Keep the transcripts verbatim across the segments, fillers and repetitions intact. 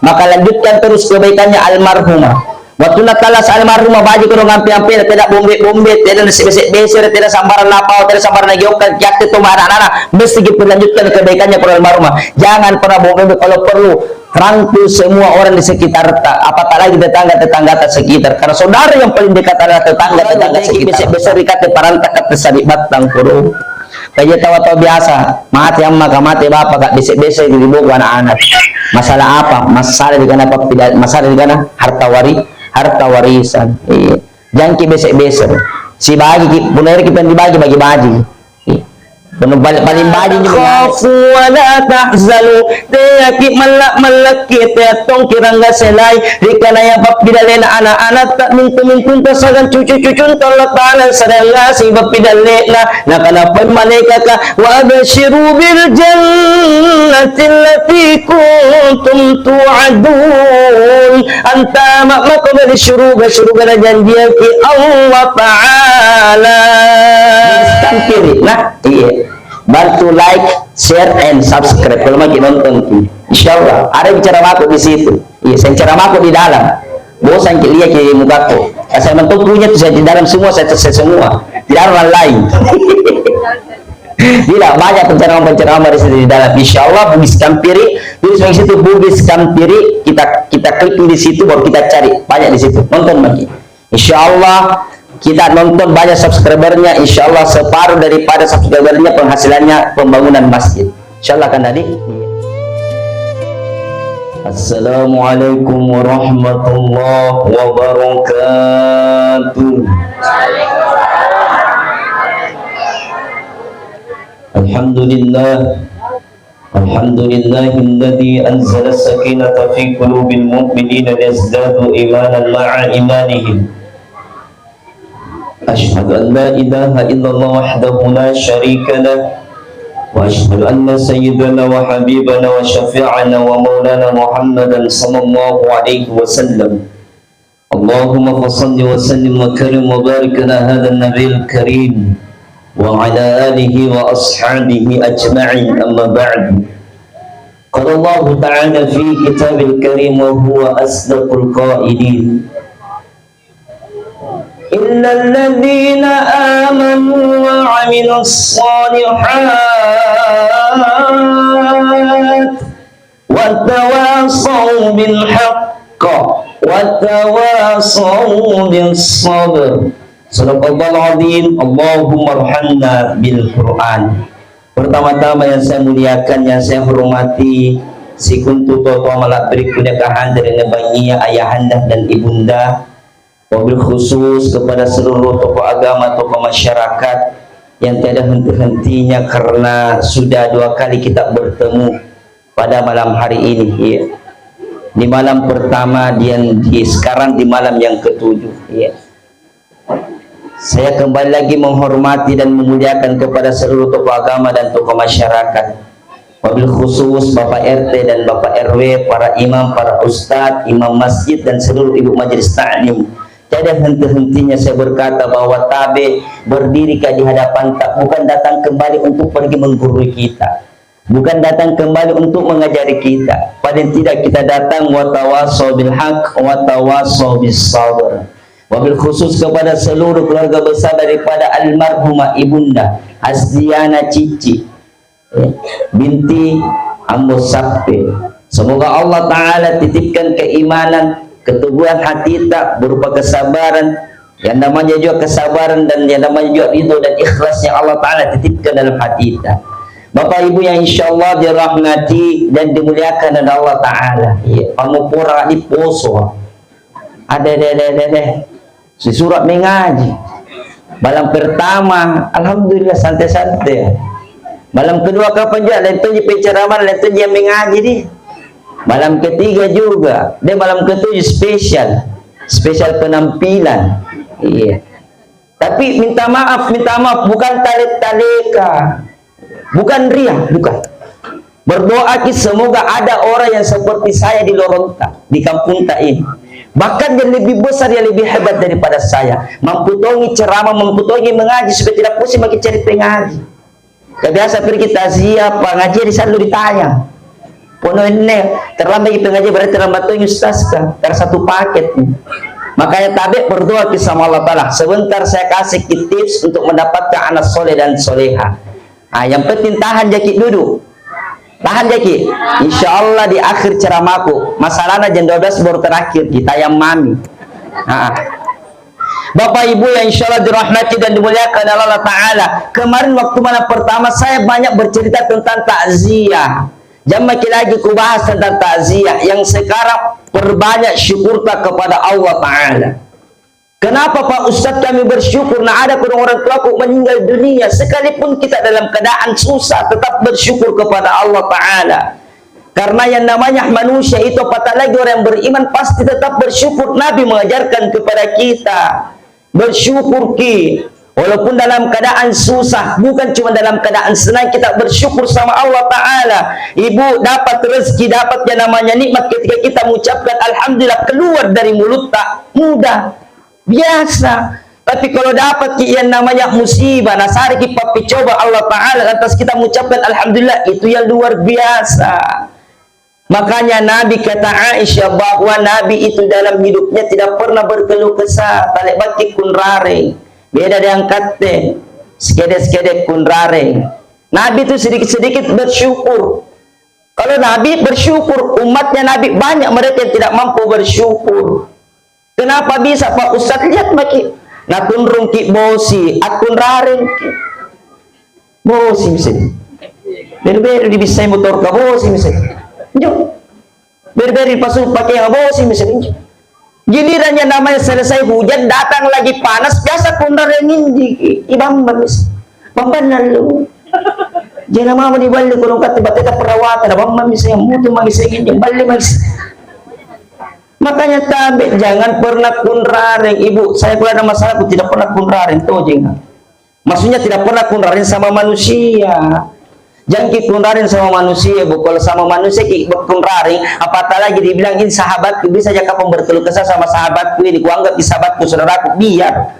Maka lanjutkan terus kebaikannya almarhumah. Waktu na tala sa almarhumah, baji kodong ampe-ampe, tidak bombe-bombe, tidak na sebese-bese, tidak sambarang na pao, tidak sambarang na geokan, kiatte tu anak-anak, mesti kita lanjutkan kebaikannya kepada almarhumah. Jangan pernah bombe, kalau perlu, rangkul semua orang di sekitar ta, apatah lagi tetangga-tetangga ta sekitar. Karena saudara yang paling dekat adalah tetangga-tetangga sekitar. Bese-bese ri kate paranta kate sadi batang kodo. Kaja tawa-tawa biasa, mate amma ka, mate bapa ka, bese-bese di buku anak-anak. Masalah apa? Masalah di kana papida-, masalah di kana harta wari-, harta warisan. Iya. Jangki bese-bese. Si bagi ki, puneri ki pen dibagi, bagi-bagi. Iya. Penuh balik, paling bagi ni. Khafu wa la tahzanu. Teaki mallak-mallakki, teatongki rangga selai. Ri kana iya pappidallena anak-anak ta, mintu-mintu ta sagan cucu-cucun ta, Allah Ta'ala sadang ngasih pappidallena. Nakana pun malaikaka, "Wa abshiru bil jannati allati kuntum tu'adun." Anta ma-, mako beri syurga, syurga na janjianki Allah Ta'ala. Nah, iya. Bantu like, share, and subscribe kalau maki nonton ki. Insya Allah, ada bicara mako di situ. Iya, saya ceramahku di dalam. Bosan ki lihat ki mukaku. Asal mentok punya tu saya di dalam semua, saya selesai semua. Tidak ada orang lain. Tidak, banyak pencerahan-pencerahan di situ di dalam. Insya Allah, Bugis Kampiri. Tulis di situ, Bugis Kampiri. Kita, kita klik di situ, baru kita cari. Banyak di situ. Nonton lagi. Insya Allah, kita nonton banyak subscribernya. Insya Allah, separuh daripada subscribernya penghasilannya pembangunan masjid. Insya Allah kan, Adik? Assalamualaikum warahmatullahi wabarakatuh. Alhamdulillah. Alhamdulillahilladzi anzala sakinata fi qulubil mu'minina liyazdadu imanan ma'a imanihim. أشهد أن لا إله إلا الله وحده لا شريك له، وأشهد أن سيدنا وحبيبنا وشفيعنا ومولانا محمدا صلى الله عليه وسلم. اللهم فصل وسلم وكرم وبارك على هذا النبي الكريم وعلى آله وأصحابه أجمعين، أما بعد. قال الله تعالى في كتاب الكريم وهو أصدق القائلين: إلا الذين آمنوا وعملوا الصالحات وتواصوا بالحق وتواصوا بالصبر. صدق الله العظيم. اللهم ارحمنا بالقرآن. Pertama-tama yang saya muliakan, yang saya hormati, si kuntu tua-tua malak berikutnya ka hadir ini, bang iya, ayahanda dan ibunda, wabil khusus kepada seluruh tokoh agama, tokoh masyarakat yang tiada henti-hentinya karena sudah dua kali kita bertemu pada malam hari ini, iya. Di malam pertama dan di sekarang di malam yang ketujuh, iya. Saya kembali lagi menghormati dan memuliakan kepada seluruh tokoh agama dan tokoh masyarakat. Wabil khusus Bapak R T dan Bapak R W, para imam, para ustadz, imam masjid, dan seluruh ibu majelis taklim. Tiada henti-hentinya saya berkata bahwa tabe berdiri ka di hadapan ta bukan datang kembali untuk pergi menggurui kita. Bukan datang kembali untuk mengajari kita. Paling tidak kita datang wa tawasaw bil haq, wa tawasaw bis sabr. Wabil khusus kepada seluruh keluarga besar daripada almarhumah Ibunda Hasdiana Cici, eh, binti Ambo Sappe. Semoga Allah Ta'ala titipkan keimanan, keteguhan hati ta berupa kesabaran, yang namanya juga kesabaran dan yang namanya juga ridho dan ikhlas yang Allah Ta'ala titipkan dalam hati kita. Bapak Ibu yang insya Allah dirahmati dan dimuliakan oleh Allah Ta'ala. Iya, pamupura di poso. Ada deh, deh, deh, deh. Si surat mengaji. Malam pertama, alhamdulillah, santai-santai. Malam kedua, kapan juga, lain tu ji penceramah, lain tu ji yang mengaji di. Malam ketiga juga, dia malam ketujuh spesial. Spesial penampilan. Iya. Tapi minta maaf, minta maaf, bukan talek-taleka. Bukan ria, bukan. Berdoa ki semoga ada orang yang seperti saya di loronta, di kampungta ini. Bahkan yang lebih besar, yang lebih hebat daripada saya. Mampu tongi ceramah, mampu tongi mengaji supaya tidak pusing maki cari pengaji. Ka biasa pergi takziah, pengajian di sana ditanya. Kono ini terlambat ki pengajian, berarti terlambat tu ustaz ka. Ter satu paket. Makanya tabe berdoa ki sama Allah Ta'ala. Sebentar saya kasih ki tips untuk mendapatkan anak soleh dan soleha. Ah, yang penting tahan jaki duduk. Tahan jaki. Insya Allah di akhir ceramahku. Masalahnya jam dua belas baru terakhir ki, tayang mami. Ah. Bapak Ibu yang insya Allah dirahmati dan dimuliakan Allah Ta'ala. Kemarin waktu malam pertama saya banyak bercerita tentang takziah. Jang maki lagi ku bahas tentang takziah. Yang sekarang perbanyak syukur ta kepada Allah Ta'ala. Kenapa Pak Ustadz kami bersyukur? Nah, ada orang-orang tuaku meninggal dunia. Sekalipun kita dalam keadaan susah, tetap bersyukur kepada Allah Ta'ala. Karena yang namanya manusia itu, apatah lagi orang yang beriman, pasti tetap bersyukur. Nabi mengajarkan kepada kita, bersyukur ki. Walaupun dalam keadaan susah, bukan cuma dalam keadaan senang kita bersyukur sama Allah Ta'ala. Ibu dapat rezeki, dapat yang namanya nikmat, ketika kita mengucapkan Alhamdulillah, keluar dari mulut tak mudah. Biasa. Tapi kalau dapat ki yang namanya musibah, nasari ki papi coba Allah Ta'ala, lantas kita mengucapkan Alhamdulillah, itu yang luar biasa. Makanya Nabi kata Aisyah bahwa Nabi itu dalam hidupnya tidak pernah berkeluh kesah, talek baki kunrareng. Beda dengan katte, sekede-sekede kunrareng. Nabi itu sedikit-sedikit bersyukur. Kalau Nabi bersyukur, umatnya Nabi banyak mereka yang tidak mampu bersyukur. Kenapa bisa, Pak Ustaz? Lihat maki. Natunrung ki bosi, akun rareng ki. Bosi mesti. Beru-beru di bisai motor ka bosi mesti. Jo. Beru-beru di pasu pakai yang bosi mesti. Gilirannya namanya selesai hujan, datang lagi panas, biasa kun rareng ini, ibamba mesti. Bamba lalu. Jena mama di balik kurung kata bateta perawatan, bamba mesti yang mutu mesti yang balik mesti. Makanya tabe, jangan pernah kun rareng, Ibu. Saya kalau ada masalah, aku tidak pernah kun rareng, tojeng. Maksudnya tidak pernah kun rareng sama manusia. Jangan ki kun rareng sama manusia, Bu. Kalau sama manusia ki kun rareng, apatah lagi dibilang ini sahabatku, bisa aja kapang berkeluh kesah sama sahabatku ini, kuanggap di sahabatku, saudaraku, biar.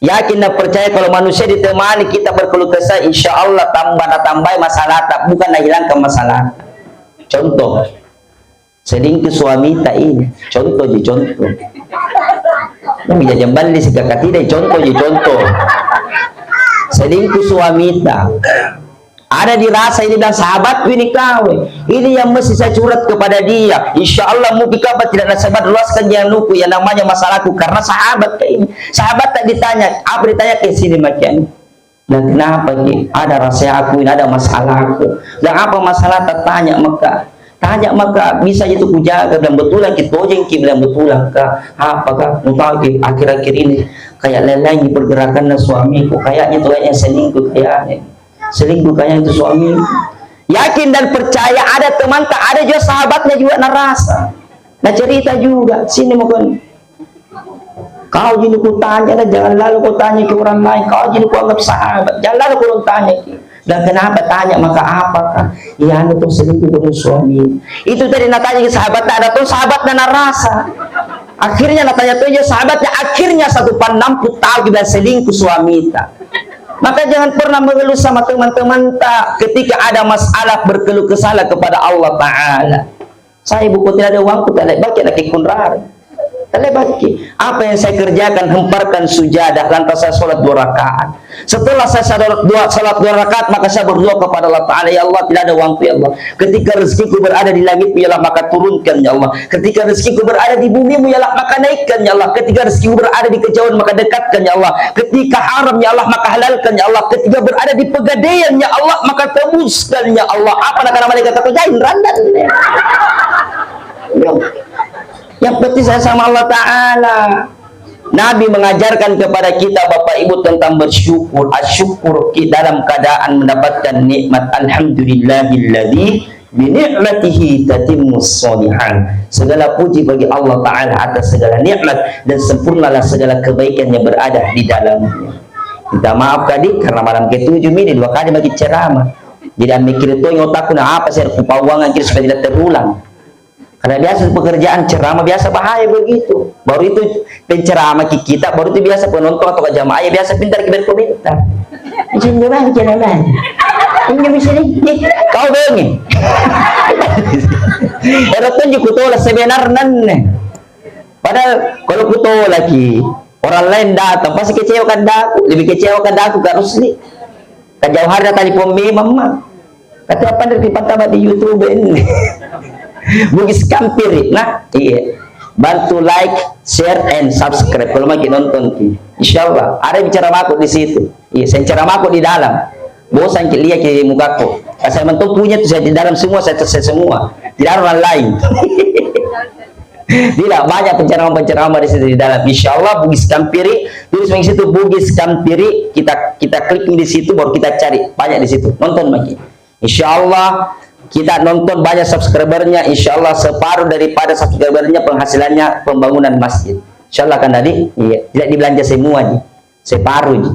Yakin dan percaya kalau manusia ditemani kita berkeluh kesah, insya Allah tambah na tambahi masalah ta, bukan na hilangkan masalah ta. Contoh. Selingkuh suami ta ini. Contoh ji, contoh. Ini jajang balik si kakak tidak, contoh ji, contoh. Selingkuh suami ta. Ada dirasa ini dan sahabatku ini kau. Ini yang mesti saya curhat kepada dia. Insya Allah mungkin kau tidak na sebar luaskan jalan luku yang namanya masalahku karena sahabat ka ini. Sahabat ta ditanya, apa ditanya ke sini makian? Dan kenapa ki? Ada rasa aku ini, ada masalahku. Dan apa masalah ta tanya maka? Tanya maka, bisa itu kujaga, bilang betulan ki, tojeng ki, bilang betulan ka. Apakah? Mutau ki, akhir-akhir ini kayak lain-lain pergerakan na suamiku, kayaknya tu kayaknya selingkuh kayaknya. Selingkuh kayaknya tu suami. Yakin dan percaya ada teman ta, ada juga sahabatnya juga na rasa. Na cerita juga, sini mukun. Kau ji nu kutanya, dan jangan lalu kau tanya ke orang lain. Kau ji nu kuanggap sahabat, jangan lalu kau tanya ke. Dan kenapa tanya, maka apakah? Iya, anu tu selingkuh dengan suami. Itu tadi na tanya ke sahabat, ada tu sahabat na rasa. Akhirnya na tanya tu ya sahabatnya, akhirnya satu pandang pun tahu juga selingkuh suami ta. Maka jangan pernah mengeluh sama teman-teman ta ketika ada masalah berkeluh kesahlah kepada Allah Ta'ala. Saya buku tidak ada uangku, tak lebat ki lagi kun rareng. Tak lebat ki. Apa yang saya kerjakan, hemparkan sujadah, lantas saya sholat dua rakaat. Setelah saya sholat dua, sholat dua rakaat, maka saya berdoa kepada Allah Ta'ala, "Ya Allah, tidak ada uangku, ya Allah. Ketika rezekiku berada di langitmu, ya Allah, maka turunkan, ya Allah. Ketika rezekiku berada di bumimu, ya Allah, maka naikkan, ya Allah. Ketika rezekiku berada di kejauhan, maka dekatkan, ya Allah. Ketika haram, ya Allah, maka halalkan, ya Allah. Ketika berada di pegadaian, ya Allah, maka tebuskan, ya Allah." Apa nak kata malaikat? Kata jain randan. Yang penting saya sama Allah Ta'ala. Nabi mengajarkan kepada kita, Bapak Ibu, tentang bersyukur. Asyukur ki dalam keadaan mendapatkan nikmat. Alhamdulillahilladzi bi ni'matihi tatimmus shalihat. Segala puji bagi Allah Ta'ala atas segala nikmat dan sempurnalah segala kebaikan yang berada di dalamnya. Minta maaf tadi karena malam ketujuh ini dua kali bagi ceramah. Jadi, mikir itu yang otakku, nah, apa saya kupauangan kira supaya tidak terulang. Karena biasa pekerjaan ceramah biasa bahaya begitu. Baru itu penceramah ki kita, baru itu biasa penonton atau jamaah ya biasa pintar ki berkomentar. Macam dia bang, macam dia bang. Ini bisa ni. Kau bengeng. Ero tonji kutolak sebenarnya. Padahal kalau kutolak ki, orang lain datang, pasti kecewakan daku, lebih kecewakan daku Kak Rusli. Kak Jauhar dah telepon memang, Mak. Kata apa dari pertama di YouTube ini? Bugis Kampiri. Nah, iya. Bantu like, share, and subscribe kalau maki nonton ki. Insya Allah, ada bicara mako di situ. Iya, saya ceramah kok di dalam. Bosan ki lihat ki mukaku. Saya mentok punya tu, saya di dalam semua, saya selesai semua. Tidak ada orang lain. Tidak, banyak penceramah-penceramah di situ di dalam. Insya Allah, Bugis Kampiri, tulis di situ Bugis Kampiri, kita kita klik di situ, baru kita cari, banyak di situ. Nonton lagi. Insya Allah, kita nonton banyak subscribernya, insya Allah separuh daripada subscribernya penghasilannya pembangunan masjid. Insya Allah kan tadi? Iya, tidak dibelanja semua ji. Separuh ji.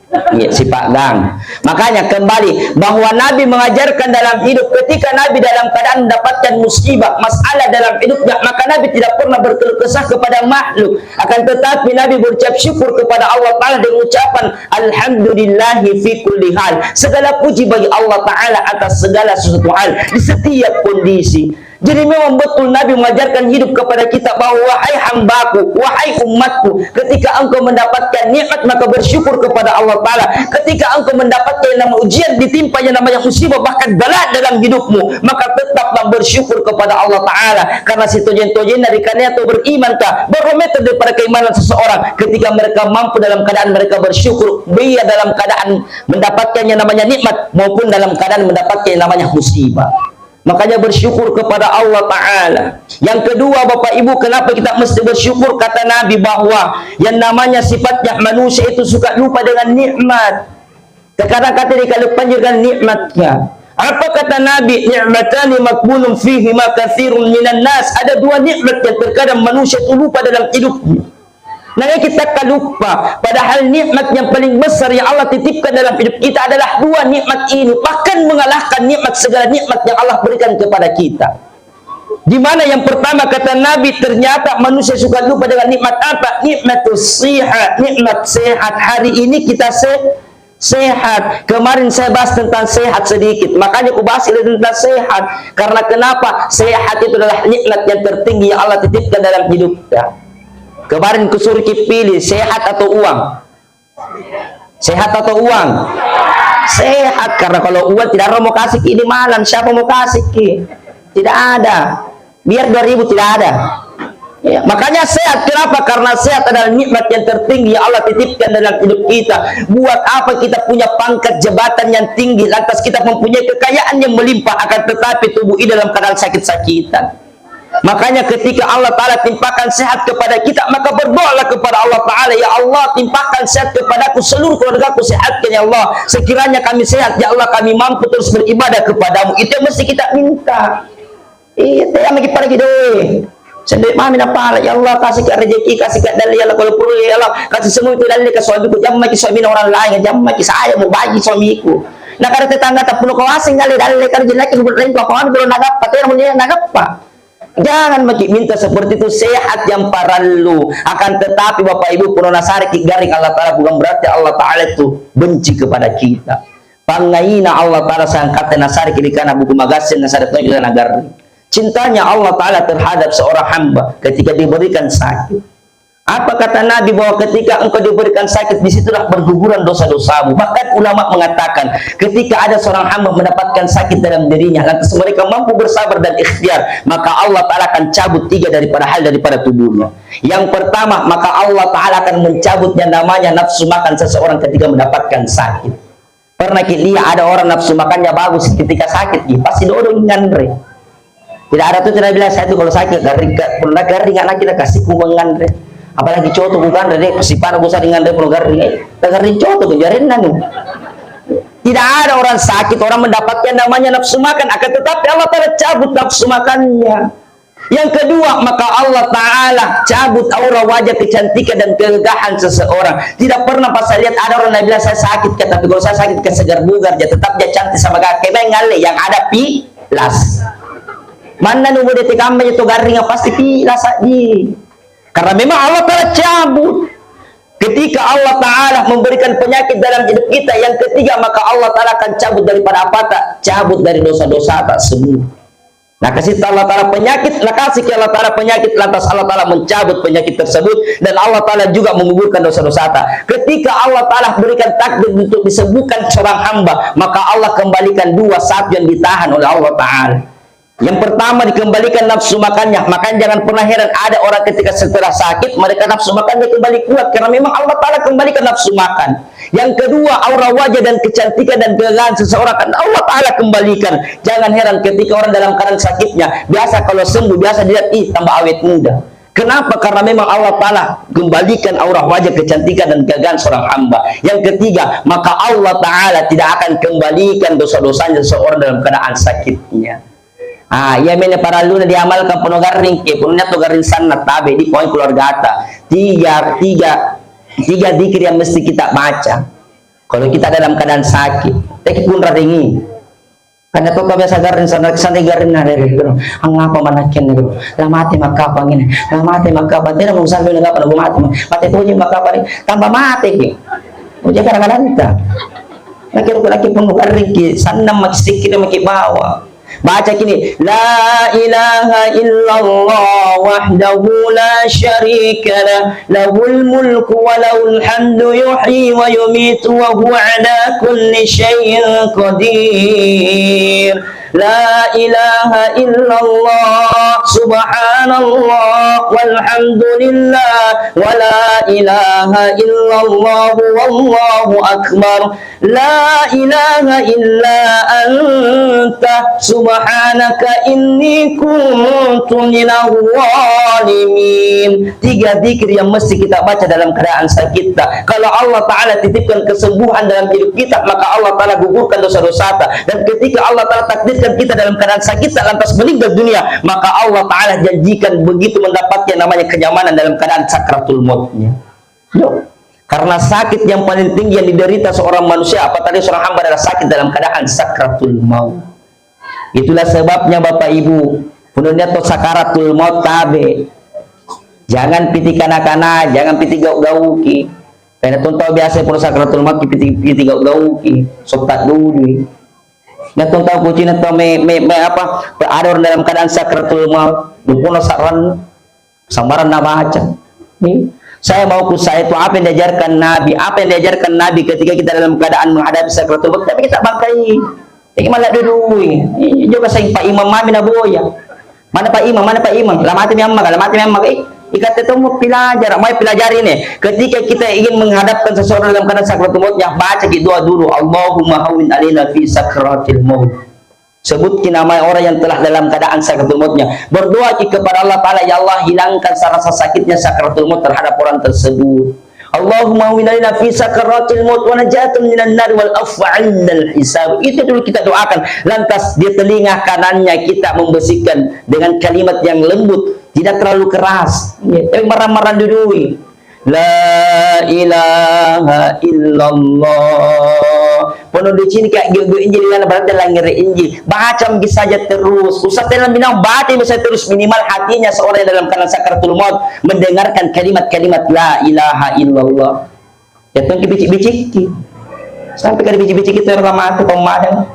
Iya, sipak gang. Makanya kembali bahwa Nabi mengajarkan dalam hidup, ketika Nabi dalam keadaan mendapatkan musibah, masalah dalam hidupnya, maka Nabi tidak pernah berkeluh kesah kepada makhluk. Akan tetapi Nabi berucap syukur kepada Allah Ta'ala dengan ucapan, "Alhamdulillahi fi kulli hal." Segala puji bagi Allah Ta'ala atas segala sesuatu hal, di setiap kondisi. Jadi memang betul Nabi mengajarkan hidup kepada kita bahwa, "Wahai hambaku, wahai umatku, ketika engkau mendapatkan nikmat, maka bersyukur kepada Allah Ta'ala. Ketika engkau mendapatkan yang namanya ujian, ditimpa yang namanya musibah, bahkan bala dalam hidupmu, maka tetaplah bersyukur kepada Allah Ta'ala. Karena setojen-tojen dari kalian itu beriman kah, barometer daripada keimanan seseorang, ketika mereka mampu dalam keadaan mereka bersyukur, baik dalam keadaan mendapatkan yang namanya nikmat, maupun dalam keadaan mendapatkan yang namanya musibah." Makanya bersyukur kepada Allah Ta'ala. Yang kedua, Bapak Ibu, kenapa kita mesti bersyukur? Kata Nabi bahwa yang namanya sifatnya manusia itu suka lupa dengan nikmat. Terkadang kata dia kalau panjirkan nikmatnya. Apa kata Nabi? "Ni'matani maghbunun fihima katsirun minan nas." Ada dua nikmat yang terkadang manusia itu lupa dalam hidupnya. Nah, kita tak lupa, padahal nikmat yang paling besar yang Allah titipkan dalam hidup kita adalah dua nikmat ini, bahkan mengalahkan nikmat, segala nikmat yang Allah berikan kepada kita. Di mana yang pertama, kata Nabi, ternyata manusia suka lupa dengan nikmat apa? Nikmatus sihat, nikmat sehat. Hari ini kita se- sehat. Kemarin saya bahas tentang sehat sedikit. Makanya ku bahas ini tentang sehat. Karena kenapa? Sehat itu adalah nikmat yang tertinggi yang Allah titipkan dalam hidup kita. Kemarin ku suruh ki pilih, sehat atau uang? Sehat atau uang? Sehat, karena kalau uang tidak ada orang mau kasih ki ini malam. Siapa mau kasih ki? Tidak ada. Biar dua ribu tidak ada. Ya, makanya sehat. Kenapa? Karena sehat adalah nikmat yang tertinggi yang Allah titipkan dalam hidup kita. Buat apa kita punya pangkat jabatan yang tinggi, lantas kita mempunyai kekayaan yang melimpah, akan tetapi tubuh ini dalam keadaan sakit-sakitan? Makanya ketika Allah Ta'ala timpakan sehat kepada kita, maka berdoalah kepada Allah Ta'ala, "Ya Allah, timpakan sehat kepadaku, seluruh keluargaku sehatkan, ya Allah. Sekiranya kami sehat, ya Allah, kami mampu terus beribadah kepadamu." Itu yang mesti kita minta. Iya, teh, ama ki pada ki doi. Sendiri mami na pala, "Ya Allah, kasih ka rezeki, kasih ka dalil, ya Allah, kalau perlu, ya Allah, kasih semua itu dalil ke suamiku, jamma ki suami orang lain, jamma ki saya mau bagi suamiku." Nah, kalau tetangga tak perlu kau asing kali dalil, kalau jelek, kalau lain, kau kawan, kalau nagappa, teh, mau dia nagappa. Jangan maki minta seperti itu, sehat yang parallu. Akan tetapi, Bapak Ibu, punna nasare ki garring Allah Ta'ala, bukan berarti Allah Ta'ala itu benci kepada kita. Pangaina Allah Ta'ala sangkata nasare ki ri kana buku magasin, nasare tongi na garring. Cintanya Allah Ta'ala terhadap seorang hamba ketika diberikan sakit. Apa kata Nabi bahwa ketika engkau diberikan sakit, di situlah berguguran dosa-dosamu. Bahkan ulama mengatakan, ketika ada seorang hamba mendapatkan sakit dalam dirinya, lantas mereka mampu bersabar dan ikhtiar, maka Allah Ta'ala akan cabut tiga daripada hal daripada tubuhnya. Yang pertama, maka Allah Ta'ala akan mencabut yang namanya nafsu makan seseorang ketika mendapatkan sakit. Pernah ki lihat ada orang nafsu makannya bagus, ketika sakit, ih, pasti dodong nganre. Tidak ada tu, tidak bilang saya tu kalau sakit, garring ka, pernah garring anak kita kasih ku menganre. Apalagi coto ku kanre deh, pasti pada ku sering nganre pernah garring, eh. Tak garring coto ku jarin nanu. Tidak ada orang sakit, orang mendapatkan namanya nafsu makan, akan tetapi Allah Ta'ala cabut nafsu makannya. Yang kedua, maka Allah Ta'ala cabut aura wajah kecantikan dan kegegahan seseorang. Tidak pernah pas saya lihat ada orang yang bilang, "Saya sakit," ka, tapi kalau saya sakit, ka segar bugar ja, tetap ja cantik sama gaya. Kemain ngale yang ada pilas. Mana nu bude tikamba itu garring, pasti pilas ji. Karena memang Allah Ta'ala cabut. Ketika Allah Ta'ala memberikan penyakit dalam hidup kita, yang ketiga, maka Allah Ta'ala akan cabut daripada apa ta? Cabut dari dosa-dosa ta semua. Nah, kasih tahu Allah Ta'ala penyakit, nah, kasih ke Allah Ta'ala penyakit, lantas Allah Ta'ala mencabut penyakit tersebut, dan Allah Ta'ala juga menggugurkan dosa-dosa ta. Ketika Allah Ta'ala berikan takdir untuk disembuhkan seorang hamba, maka Allah kembalikan dua, satu yang ditahan oleh Allah Ta'ala. Yang pertama, dikembalikan nafsu makannya. Makanya jangan pernah heran ada orang ketika setelah sakit, mereka nafsu makannya kembali kuat, karena memang Allah Ta'ala kembalikan nafsu makan. Yang kedua, aura wajah dan kecantikan dan kegagahan seseorang akan Allah Ta'ala kembalikan. Jangan heran ketika orang dalam keadaan sakitnya, biasa kalau sembuh, biasa dilihat, ih, tambah awet muda. Kenapa? Karena memang Allah Ta'ala kembalikan aura wajah, kecantikan dan kegagahan seorang hamba. Yang ketiga, maka Allah Ta'ala tidak akan kembalikan dosa-dosanya seseorang dalam keadaan sakitnya. Ah, iya, mene paralluna diamalkan, penuh garring ki, penuhnya tu garring sanna, tabe di poin keluarga ta. Tiga, tiga, tiga zikir yang mesti kita baca kalau kita dalam keadaan sakit. Teki pun raringi. Karena tu kau biasa garring sanna, sanna garring na dari dulu. Angapa manakin dulu? Lah mati makapa ini. Lah mati makapa. Tidak mau sampai nak apa, nak mati. Mati tu je makapa ni. Tambah mati ki. Ujar kadang-kadang ta. Laki-laki pun garring ki, sanna maki zikir maki bawa. Baca kini, لا إله إلا الله وحده لا شريك له، له الملك وله الحمد يحيي ويميت وهو على كل شيء قدير. لا إله إلا الله، سبحان الله، والحمد لله، ولا إله إلا الله، والله أكبر. لا إله إلا أنت سبحانك إني كنت من الظالمين. Tiga zikir yang mesti kita baca dalam keadaan sakit ta. Kalau Allah Ta'ala titipkan kesembuhan dalam hidup kita, maka Allah Ta'ala gugurkan dosa-dosa ta. Dan ketika Allah Ta'ala takdirkan kita dalam keadaan sakit ta, lantas meninggal dunia, maka Allah Ta'ala janjikan begitu mendapat yang namanya kenyamanan dalam keadaan sakratul mautnya. Yo. Karena sakit yang paling tinggi yang diderita seorang manusia, apatah seorang hamba, adalah sakit dalam keadaan sakratul maut. Itulah sebabnya, Bapak Ibu, punurnya to sakaratul maut tabe. Jangan piti kana-kana, jangan piti gau-gauki. Karena tong tau biasa pun sakaratul maut piti, piti gau-gauki. Sokta dulu. Nah, tong tau kucing atau me, me, me apa? Ada orang dalam keadaan sakaratul maut. Dukun saran. Sambarang na baca. Ni, saya mau ku saya itu apa yang diajarkan Nabi, apa yang diajarkan Nabi ketika kita dalam keadaan menghadapi sakratul maut, tapi kita bangkai. Jadi malah dudui. Ini juga saya Pak Imam mami na boya. Mana Pak Imam, mana Pak Imam? Lamati memang, lamati memang. Eh, ikata tu mau pelajar, mau pelajari ni. Ketika kita ingin menghadapkan seseorang dalam keadaan sakratul maut, ya baca ki doa dulu. Allahumma hawwin alaina fi sakratil maut. Sebut ki nama orang yang telah dalam keadaan sakratul mautnya. Berdoa ki kepada Allah Ta'ala, "Ya Allah, hilangkan sa-, rasa sakitnya sakratul maut terhadap orang tersebut. Allahumma hawwin alaina fi sakratil maut wa najatan minan nar wal afwa 'indal hisab." Itu dulu kita doakan. Lantas, di telinga kanannya kita membesikkan dengan kalimat yang lembut, tidak terlalu keras. Ya, tapi marah-marah dudui. La ilaha illallah. Penuh di sini kayak gio-gio Injil, yang berarti langgar Injil. Baca mungkin saja terus. Usah telan bilang, baca bisa terus. Minimal hatinya seorang yang dalam keadaan sakaratul maut mendengarkan kalimat-kalimat la ilaha illallah. Ya, tong ki bicik-bicik ki. Sampai kada bicik-bicik ki orang mati, pemadam.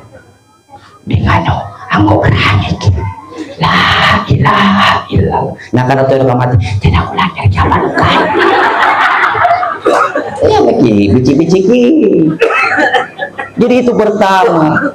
Bengano, anggo gerangi ki. La ilaha illallah. Nah, kada tu orang mati. Tidak ulang dari zaman kau. Ya, bagi bicik-bicik ki. Jadi itu pertama.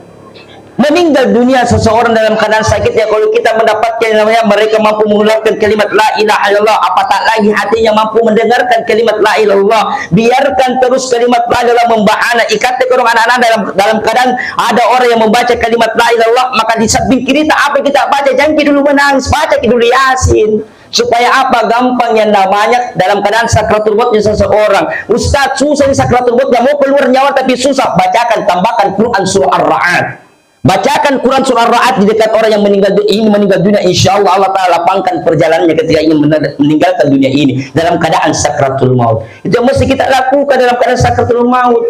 Meninggal dunia seseorang dalam keadaan sakit, ya, kalau kita mendapatkan yang namanya mereka mampu mengeluarkan kalimat la ilaha illallah, apatah lagi hatinya mampu mendengarkan kalimat la ilaha illallah, biarkan terus kalimat la ilaha illallah membahana. Ikatnya orang anak-anak dalam, dalam keadaan ada orang yang membaca kalimat la ilaha illallah, maka di samping kita apa yang kita baca, jangan kita dulu menangis, baca kita dulu Yasin. Supaya apa? Gampang yang namanya dalam keadaan sakratul mautnya seseorang. Ustaz, susah ini sakratul mautnya, mau keluar nyawa tapi susah. Bacakan, tambahkan Quran surah Ar-Ra'd. Bacakan Quran surah Ar-Ra'd di dekat orang yang meninggal du-, ini meninggal dunia, insya Allah, Allah Ta'ala lapangkan perjalanannya ketika ingin meninggalkan dunia ini dalam keadaan sakratul maut. Itu yang mesti kita lakukan dalam keadaan sakratul maut.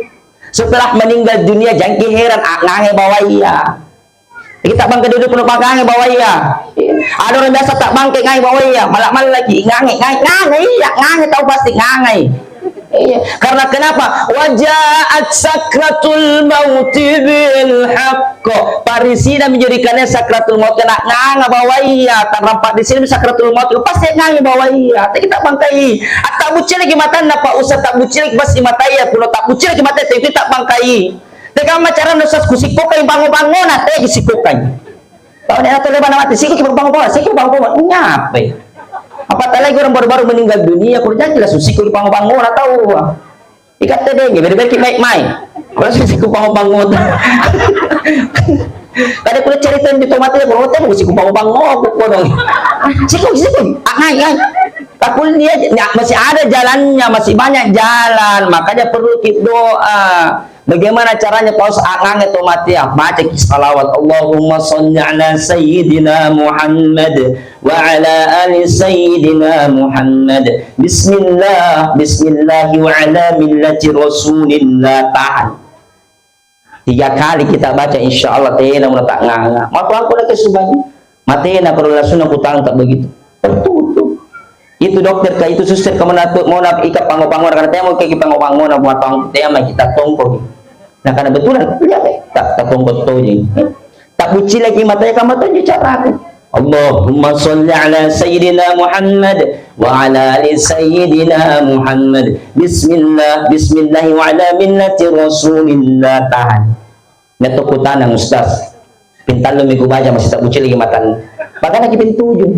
Setelah meninggal dunia, jangan ki heran, ah, ngangai bawa iya. Kita bangke dulu penuh ngangai bawa iya. Ada orang biasa tak bangke ngangai bawa iya, malah-malah lagi ngangai, ngangai, ngangai, iya, ngangai, tahu pasti ngangai. Iya, karena kenapa? Wa ja'at sakratul mauti bil haqq. Parisina menjadikannya sakratul maut. Kena nganga bawaiya, tanrampak di sini sakratul maut. Pasti nganga bawaiya. Tapi kita bangkai. Atta bucilaki matanna, Pak Ustaz, ta bucilaki pasti mataya. Kulo ta bucilaki mataya, tapi ta bangkai. Teka ma carana, Ustaz, kusikkokangi bango-bangona, teki sikkokangi. Tau ni, atau lebar na mati, sikkoki bango-bangona, sikkoki bango-bangona. Nyape? Apalagi orang baru-baru meninggal dunia, kalau jadi langsung sikkoki bango-bangona, tau. Ikatte deh, beda-beda ki mai-mai. Kalau sikkoki bango-bangona. Kada kuda cerita di tomat ya, kalau temu sikkoki bango-bangona, aku kodong. Sikkoki, sikkoki. Ah, ai, ai. Takut dia, ya, masih ada jalannya, masih banyak jalan, makanya perlu kita doa. Bagaimana caranya, Pak Ustaz? Angange to mati ya, baca ki salawat. Allahumma salli ala Sayyidina Muhammad wa ala ali Sayyidina Muhammad. Bismillah, bismillah wa ala millati Rasulillah. Tahan. Tiga kali kita baca, insya Allah, tena muna ta nganga. Matu aku lagi subhanallah. Matena kalau langsung aku tangkap begitu. Tertutup. Itu dokter ka, itu suster ka, mona tu, mona ika pango-pango, karena tema ki pango-pango, na buat tong, tema kita tongko. Nah, karena betulan, ya, tak, tak tongko tu je. Tak bucilaki matanya, kamu tu je cara aku. Allahumma salli ala Sayyidina Muhammad wa ala ali Sayyidina Muhammad. Bismillah, bismillah wa ala millati Rasulillah. Tahan. Nyato ku tanang, Ustaz. Pintallung mi ku baca, masih tak bucilaki matan. Paganaki pintuju.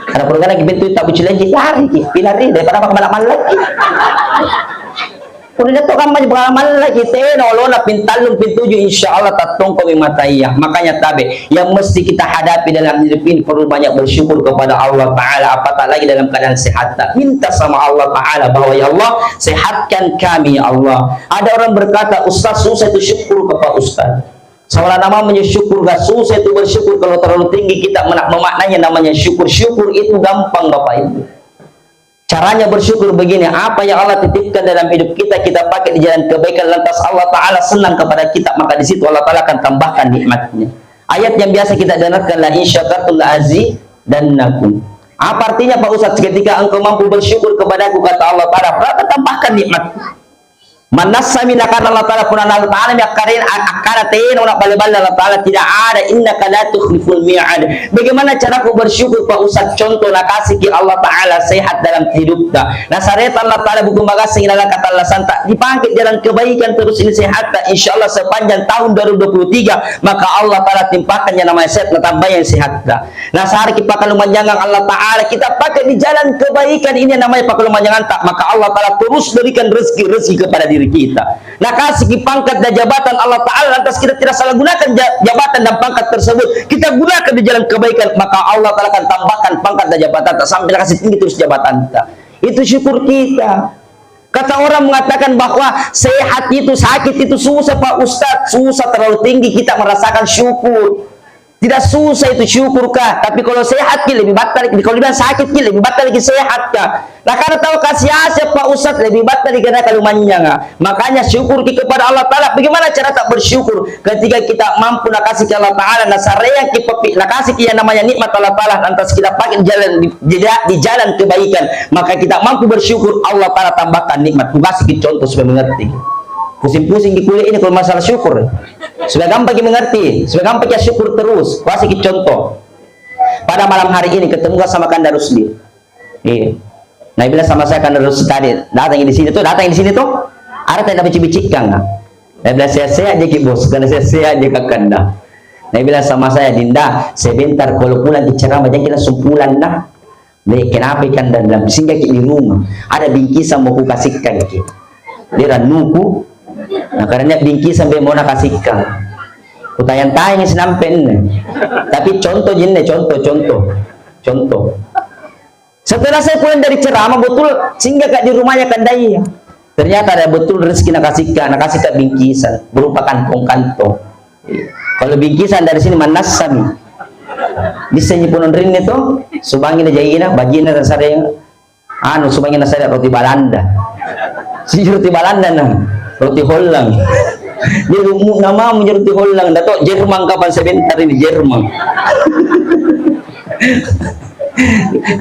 Karena paganaki pintuju, tak bucilaki, lari ki. Pi lari, daripada pakai malak-malak ki. Kuda nyato kamma ji pakai malak-malak ki, tena olona pintallung pintuju, insya Allah ta tongko mi mataya. Makanya tabe, yang mesti kita hadapi dalam hidup ini perlu banyak bersyukur kepada Allah Ta'ala, apatah lagi dalam keadaan sehat. Minta sama Allah Ta'ala bahwa, "Ya Allah, sehatkan kami, ya Allah." Ada orang berkata, "Ustaz, susah itu syukur ke Pak Ustaz." Saudara, namanya syukur gak susah itu bersyukur kalau terlalu tinggi kita mena-, memaknanya namanya syukur. Syukur itu gampang, Bapak Ibu. Caranya bersyukur begini, apa yang Allah titipkan dalam hidup kita, kita pakai di jalan kebaikan, lantas Allah Ta'ala senang kepada kita, maka di situ Allah Ta'ala akan tambahkan nikmatnya. Ayat yang biasa kita dengarkan, "La in syakartum la azidannakum." Apa artinya, Pak Ustaz? Ketika engkau mampu bersyukur kepadaku, kata Allah Ta'ala, maka tambahkan nikmat. Manassa mi, na karena Allah Ta'ala, punna Allah Ta'ala mi akkarena, a-, akkana tena na bale-bale Allah Ta'ala, tidak ada, innaka la tukhliful mi'ad. Bagaimana caraku bersyukur, Pak Ustaz? Contoh, nakasiki Allah Ta'ala sehat dalam hidupta. Nasareta Allah Ta'ala buku magassing dalam katallasanta. Dipakai jalan kebaikan terus ini sehatta. Insya Allah sepanjang tahun dua ribu dua puluh tiga, maka Allah Ta'ala timpakan yang namanya sehat, natambah yang sehatta. Nasareki pakalumanjangan Allah Ta'ala, kita pakai di jalan kebaikan, ini yang namanya pakalumanjanganta, maka Allah Ta'ala terus berikan rezeki-rezeki kepada diri kita. Nakasiki pangkat dan jabatan Allah Ta'ala, lantas kita tidak salah gunakan ja-, jabatan dan pangkat tersebut, kita gunakan di jalan kebaikan, maka Allah Ta'ala akan tambahkan pangkat dan jabatan, tak sampai nakasi tinggi terus jabatan. Itu syukur kita. Kata orang mengatakan bahwa sehat itu, sakit itu susah, Pak Ustaz. Susah terlalu tinggi kita merasakan syukur. Tidak susah itu syukur kah? Tapi kalau sehat ki lebih batal, kalau dibilang sakit ki lebih batal ki sehat kah? Nah, karena tahu kasih aset, Pak Ustaz, lebih batal ki kena kalumanjang. Makanya syukur ki kepada Allah Ta'ala. Bagaimana cara tak bersyukur? Ketika kita mampu nakasiki Allah Ta'ala, nasareang ki papi-, nakasiki yang namanya nikmat Allah Ta'ala, lantas kita pakai di jalan, di, di, di jalan kebaikan, maka kita mampu bersyukur, Allah Ta'ala tambahkan nikmat. Kukasiki contoh supaya mengerti. Pusing-pusing ki kuliah ini kalau masalah syukur. Supaya gampang ki mengerti, supaya gampang ki syukur terus. Kukasiki contoh. Pada malam hari ini ketemu sama Kanda Rusli. Iya. Nah, bilang sama saya, "Kanda Rusli tadi datang di sini tuh, datang di sini tuh. Ada tak bicik-bicikkan?" Nah, bilang, "Sehat-sehat ji ki, Bos, karena sehat-sehat ji kakanda." Nah, bilang sama saya, "Dinda, sebentar kalau pulang ki ceramah, jangan ki langsung pulang, nah." Deh, kenapa ikan dan dalam singgah ki di rumah? Ada bingkisan mau kukasihkan ki. Dia ranuku. Nah, karena bingkisan be mau nakasihkan. Kutayang-tayang sinampe ini. Tapi contoh ji ini, contoh, contoh. Contoh. Setelah saya pulang dari ceramah, betul singgah ka di rumahnya kandai. Ternyata ada betul rezeki nakasihkan, nakasihkan bingkisan berupa kantong-kantong. Kalau bingkisan dari sini manassa mi. Bisa nyi punong rinni tu, subangi na jaina, bajina na sareng. Anu, subangi na sareng roti Balanda. Si roti Balanda na, roti Holland. Dia lu-, mu-, nama mu roti Holland, dato Jerman kapan sebentar ini, Jerman.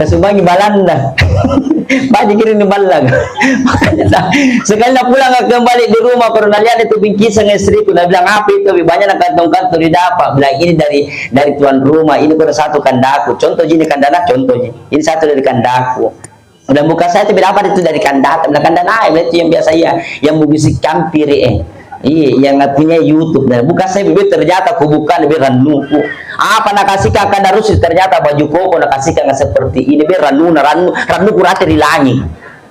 Kasumbangi Balanda. Baji kirim ni Balanda. Makanya dah, sekali na pulang kembali di rumah, baru na lihat itu bingkisan istriku, na bilang, "Apa itu, Bi?" Banyak na kantong-kantong di dapa. Bilang, "Ini dari, dari tuan rumah, ini kurang satu kandaku." Contoh ji ini kandana, contoh ji. Ini satu dari kandaku. Dan bukan saya tu bilang, "Apa itu dari kandata?" Bilang, "Kandana, eh, itu yang biasa, iya, yang bubisi kampir, eh." Iya, yang punya YouTube. Dan bukan saya, Bi, ternyata ku buka lebih rannuku. Apa na kasihkan kanda Rusli, ternyata baju koko na kasihkan seperti ini, Bi, rannu na, rannu, rannuku rate di langit.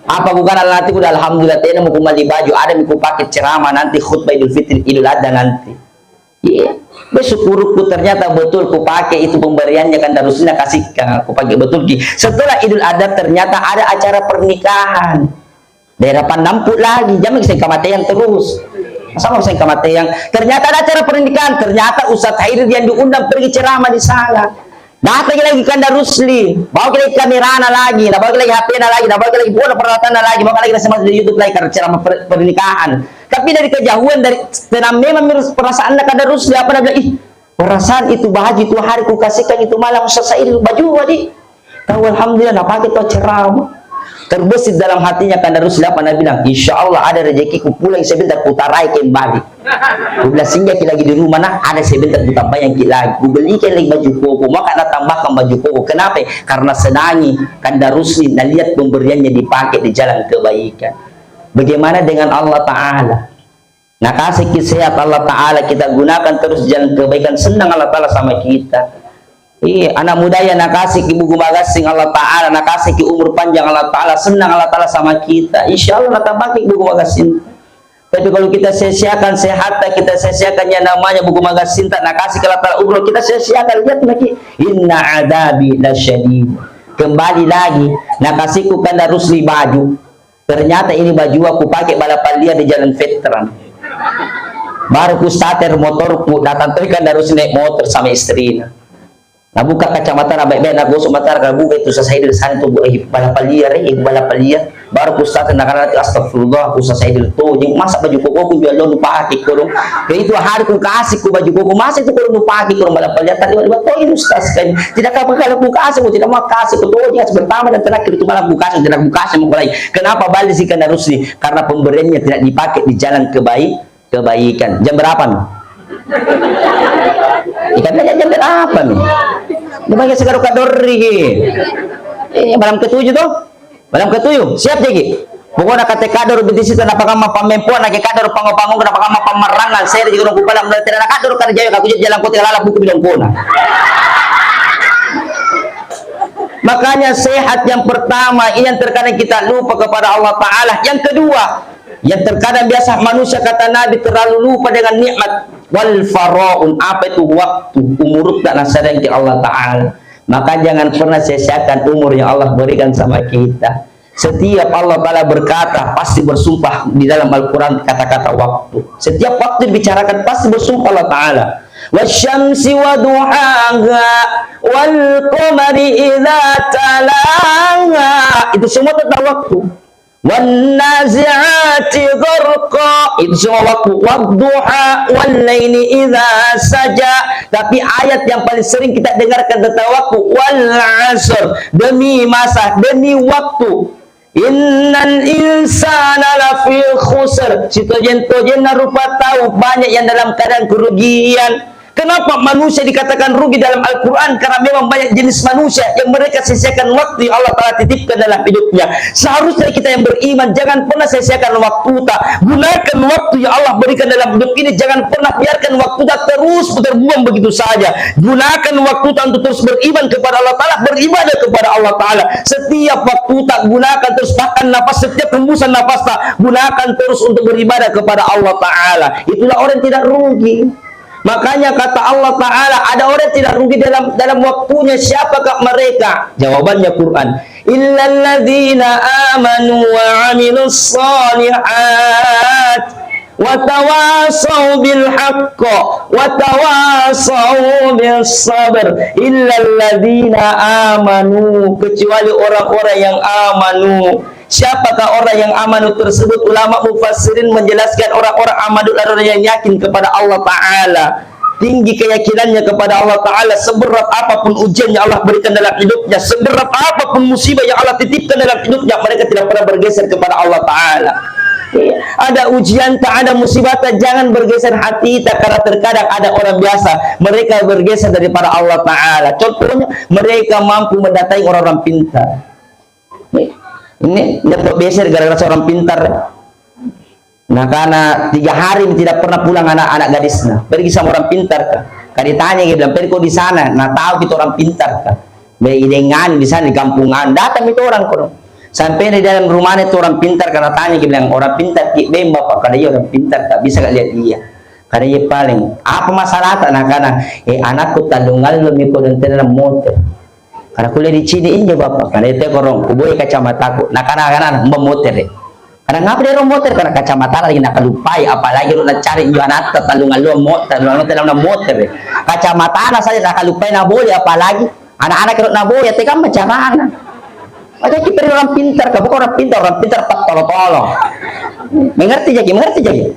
Apa ku kanda nanti, ku dah, alhamdulillah, tena mau ku mali baju, ada mau ku pakai ceramah nanti, khutbah Idul Fitri, Idul Adha nanti. Iya. Bersyukurku ternyata betul ku pakai itu pemberiannya kanda Rusli na kasihkan, ku pakai betul ki. Setelah Idul Adha ternyata ada acara pernikahan. Daerah Pandamput lagi, jangan saya kamatean terus. Sama saya kamatean. Ternyata ada acara pernikahan, ternyata Ustaz Hairil yang diundang pergi ceramah di sana. Datang lagi kanda Rusli, bawa lagi kamerana lagi, na bawa lagi H P na lagi, na bawa lagi pokoknya peralatanna lagi, bawa lagi na semua di YouTube lagi karena ceramah per-, pernikahan. Tapi dari kejauhan, dari tenang memang perasaan kanda Rusli, apa na bilang, "Ih, perasaan itu baju itu hari ku kasihkan itu malam Ustaz Said baju tadi." Tahu, alhamdulillah, na pakai tu ceramah. Terbesit dalam hatinya kanda Rusli, apa na bilang, "Insya Allah ada rezekiku pulang sebentar ku tarai kembali." Ku bilang, "Singgah ki lagi di rumah, nah, ada sebentar ku tambayang ki lagi. Ku beli ki lagi baju koko." Maka na tambahkan baju koko. Kenapa? Karena senangi kanda Rusli na lihat pemberiannya dipakai di jalan kebaikan. Bagaimana dengan Allah Ta'ala? Na kasih ki sehat Allah Ta'ala, kita gunakan terus jalan kebaikan, senang Allah Ta'ala sama kita. Iya, anak muda ya, na kasih ki buku magasin Allah Ta'ala, na kasih ki umur panjang Allah Ta'ala, senang Allah Ta'ala sama kita. Insya Allah na tambah ki buku magasin. Tapi kalau kita sia-siakan sehat, kita sia-siakan yang namanya buku magasin, tak na kasih ki Allah Ta'ala umur, kita sia-siakan, lihat lagi. Inna adabi lasyadid. Kembali lagi, na kasih ku kanda Rusli baju. Ternyata ini baju aku pakai balapan liar di jalan veteran. Baru ku starter motorku, datang tu kanda Rusli naik motor sama istrina. Na buka kacamata na baik-baik, na gosok mata, na buka itu Ustaz Said di sana tu, eh, balapan liar, eh, balapan liar. Baru ku starter, na kata, "Astagfirullah, Ustaz Said tu, masa baju koko ku jual lo nu pakai kodong." Jadi itu hari ku kasih ku baju koko, masa itu kodong nu pakai kodong balapan liar, tadi balapan liar, "Ustaz kan, tidak apa kalau ku kasih, ku tidak mau kasih, ku tu, jangan sebentar, dan terakhir itu malam ku kasih, tidak ku kasih, mau mulai." Kenapa balik si kanda Rusli? Karena pemberiannya tidak dipakai di jalan kebaik, kebaikan. Jam berapa nih? Ikan aja jam berapa nih? Dia panggil sekarang kadori. Eh, malam ketujuh tuh. Malam ketujuh. Siap, Jeki? Pokoknya kata kador binti situ, kenapa kamu pamempuan, lagi kador pango-pango, kenapa kamu pamarangan? Saya juga nunggu palang, tidak ada kador kerja, aku jadi jalan kota, lala buku bilang kona. Makanya sehat yang pertama, yang terkadang kita lupa kepada Allah Ta'ala. Yang kedua, yang terkadang biasa manusia, kata Nabi, terlalu lupa dengan nikmat. Wal faraun, apa itu waktu? Umur tak nasarkan ke Allah Ta'ala. Maka jangan pernah sia-siakan umur yang Allah berikan sama kita. Setiap Allah Ta'ala berkata, pasti bersumpah di dalam Al-Quran kata-kata waktu. Setiap waktu dibicarakan, pasti bersumpah Allah Ta'ala. Wasyamsi waduhaha, wal qamari idza talaha. Itu semua tentang waktu. Wan nazi'ati gharqa. Itu semua waktu. Wadduha, wal laili idza saja. Tapi ayat yang paling sering kita dengarkan tentang waktu, wal asr. Demi masa, demi waktu. Innal insana lafi khusr. Sitojen-tojenna rupa tau banyak yang dalam keadaan kerugian. Kenapa manusia dikatakan rugi dalam Al-Quran? Karena memang banyak jenis manusia yang mereka sia-siakan waktu yang Allah Ta'ala titipkan dalam hidupnya. Seharusnya kita yang beriman jangan pernah sia-siakan waktu ta. Gunakan waktu yang Allah berikan dalam hidup ini. Jangan pernah biarkan waktu ta terus terbuang begitu saja. Gunakan waktu ta untuk terus beriman kepada Allah Ta'ala, beribadah kepada Allah Ta'ala. Setiap waktu ta gunakan terus, bahkan nafas, setiap hembusan nafas ta gunakan terus untuk beribadah kepada Allah Ta'ala. Itulah orang yang tidak rugi. Makanya kata Allah Ta'ala, ada orang tidak rugi dalam, dalam waktunya. Siapakah mereka? Jawabannya Quran. Illalladzina amanu wa amilus salihat. Wa tawasau bil haqq. Wa tawasau bis sabr. Illalladzina amanu. Kecuali orang-orang yang amanu. Siapakah orang yang amanu tersebut? Ulama mufassirin menjelaskan orang-orang amanu adalah orang yang yakin kepada Allah Ta'ala. Tinggi keyakinannya kepada Allah Ta'ala, seberat apapun ujian yang Allah berikan dalam hidupnya, seberat apapun musibah yang Allah titipkan dalam hidupnya, mereka tidak pernah bergeser kepada Allah Ta'ala. Iya. Ada ujian ta, ada musibah ta, jangan bergeser hati ta, karena terkadang ada orang biasa, mereka bergeser daripada Allah Ta'ala. Contohnya, mereka mampu mendatangi orang-orang pintar. Ini, ini dia bergeser gara-gara seorang pintar. Nah, karena tiga hari ini tidak pernah pulang anak-anak gadisnya. Pergi sama orang pintar, kah? Kah ditanya, dia bilang, "Pergi kau di sana." Nah, tahu kita orang pintar, kah? Be, idengani di sana, di kampungan. Datang itu orang, kono. Sampai di dalam rumahnya itu orang pintar, karena tanya, dia bilang, "Orang pintar ki, bem, Bapak?" Kata, "Iya, orang pintar, kah. Bisa kah lihat dia?" Kata, "Iya, paling." "Apa masalah ta?" Nah, karena, "Eh, anakku tallung allo mi kodong tena motor." Karena kuliah di sini injo, Bapak. Karena itu korong, kuboya kacamataku. Nah, karena, karena, memoter, eh. Karena ngapa dia rong moter? Karena kacamata lagi nakalupai, apalagi rong nacari injo anakta, tallung allo mo-, tallung allo tena moter, eh. Kacamata na saja nakalupai naboli, apalagi anak-anak rong naboli, ya, tegang carana. Makanya kita orang pintar, kah? Bukan orang pintar, orang pintar pattolo-tolo. Mengerti jaki, mengerti jaki.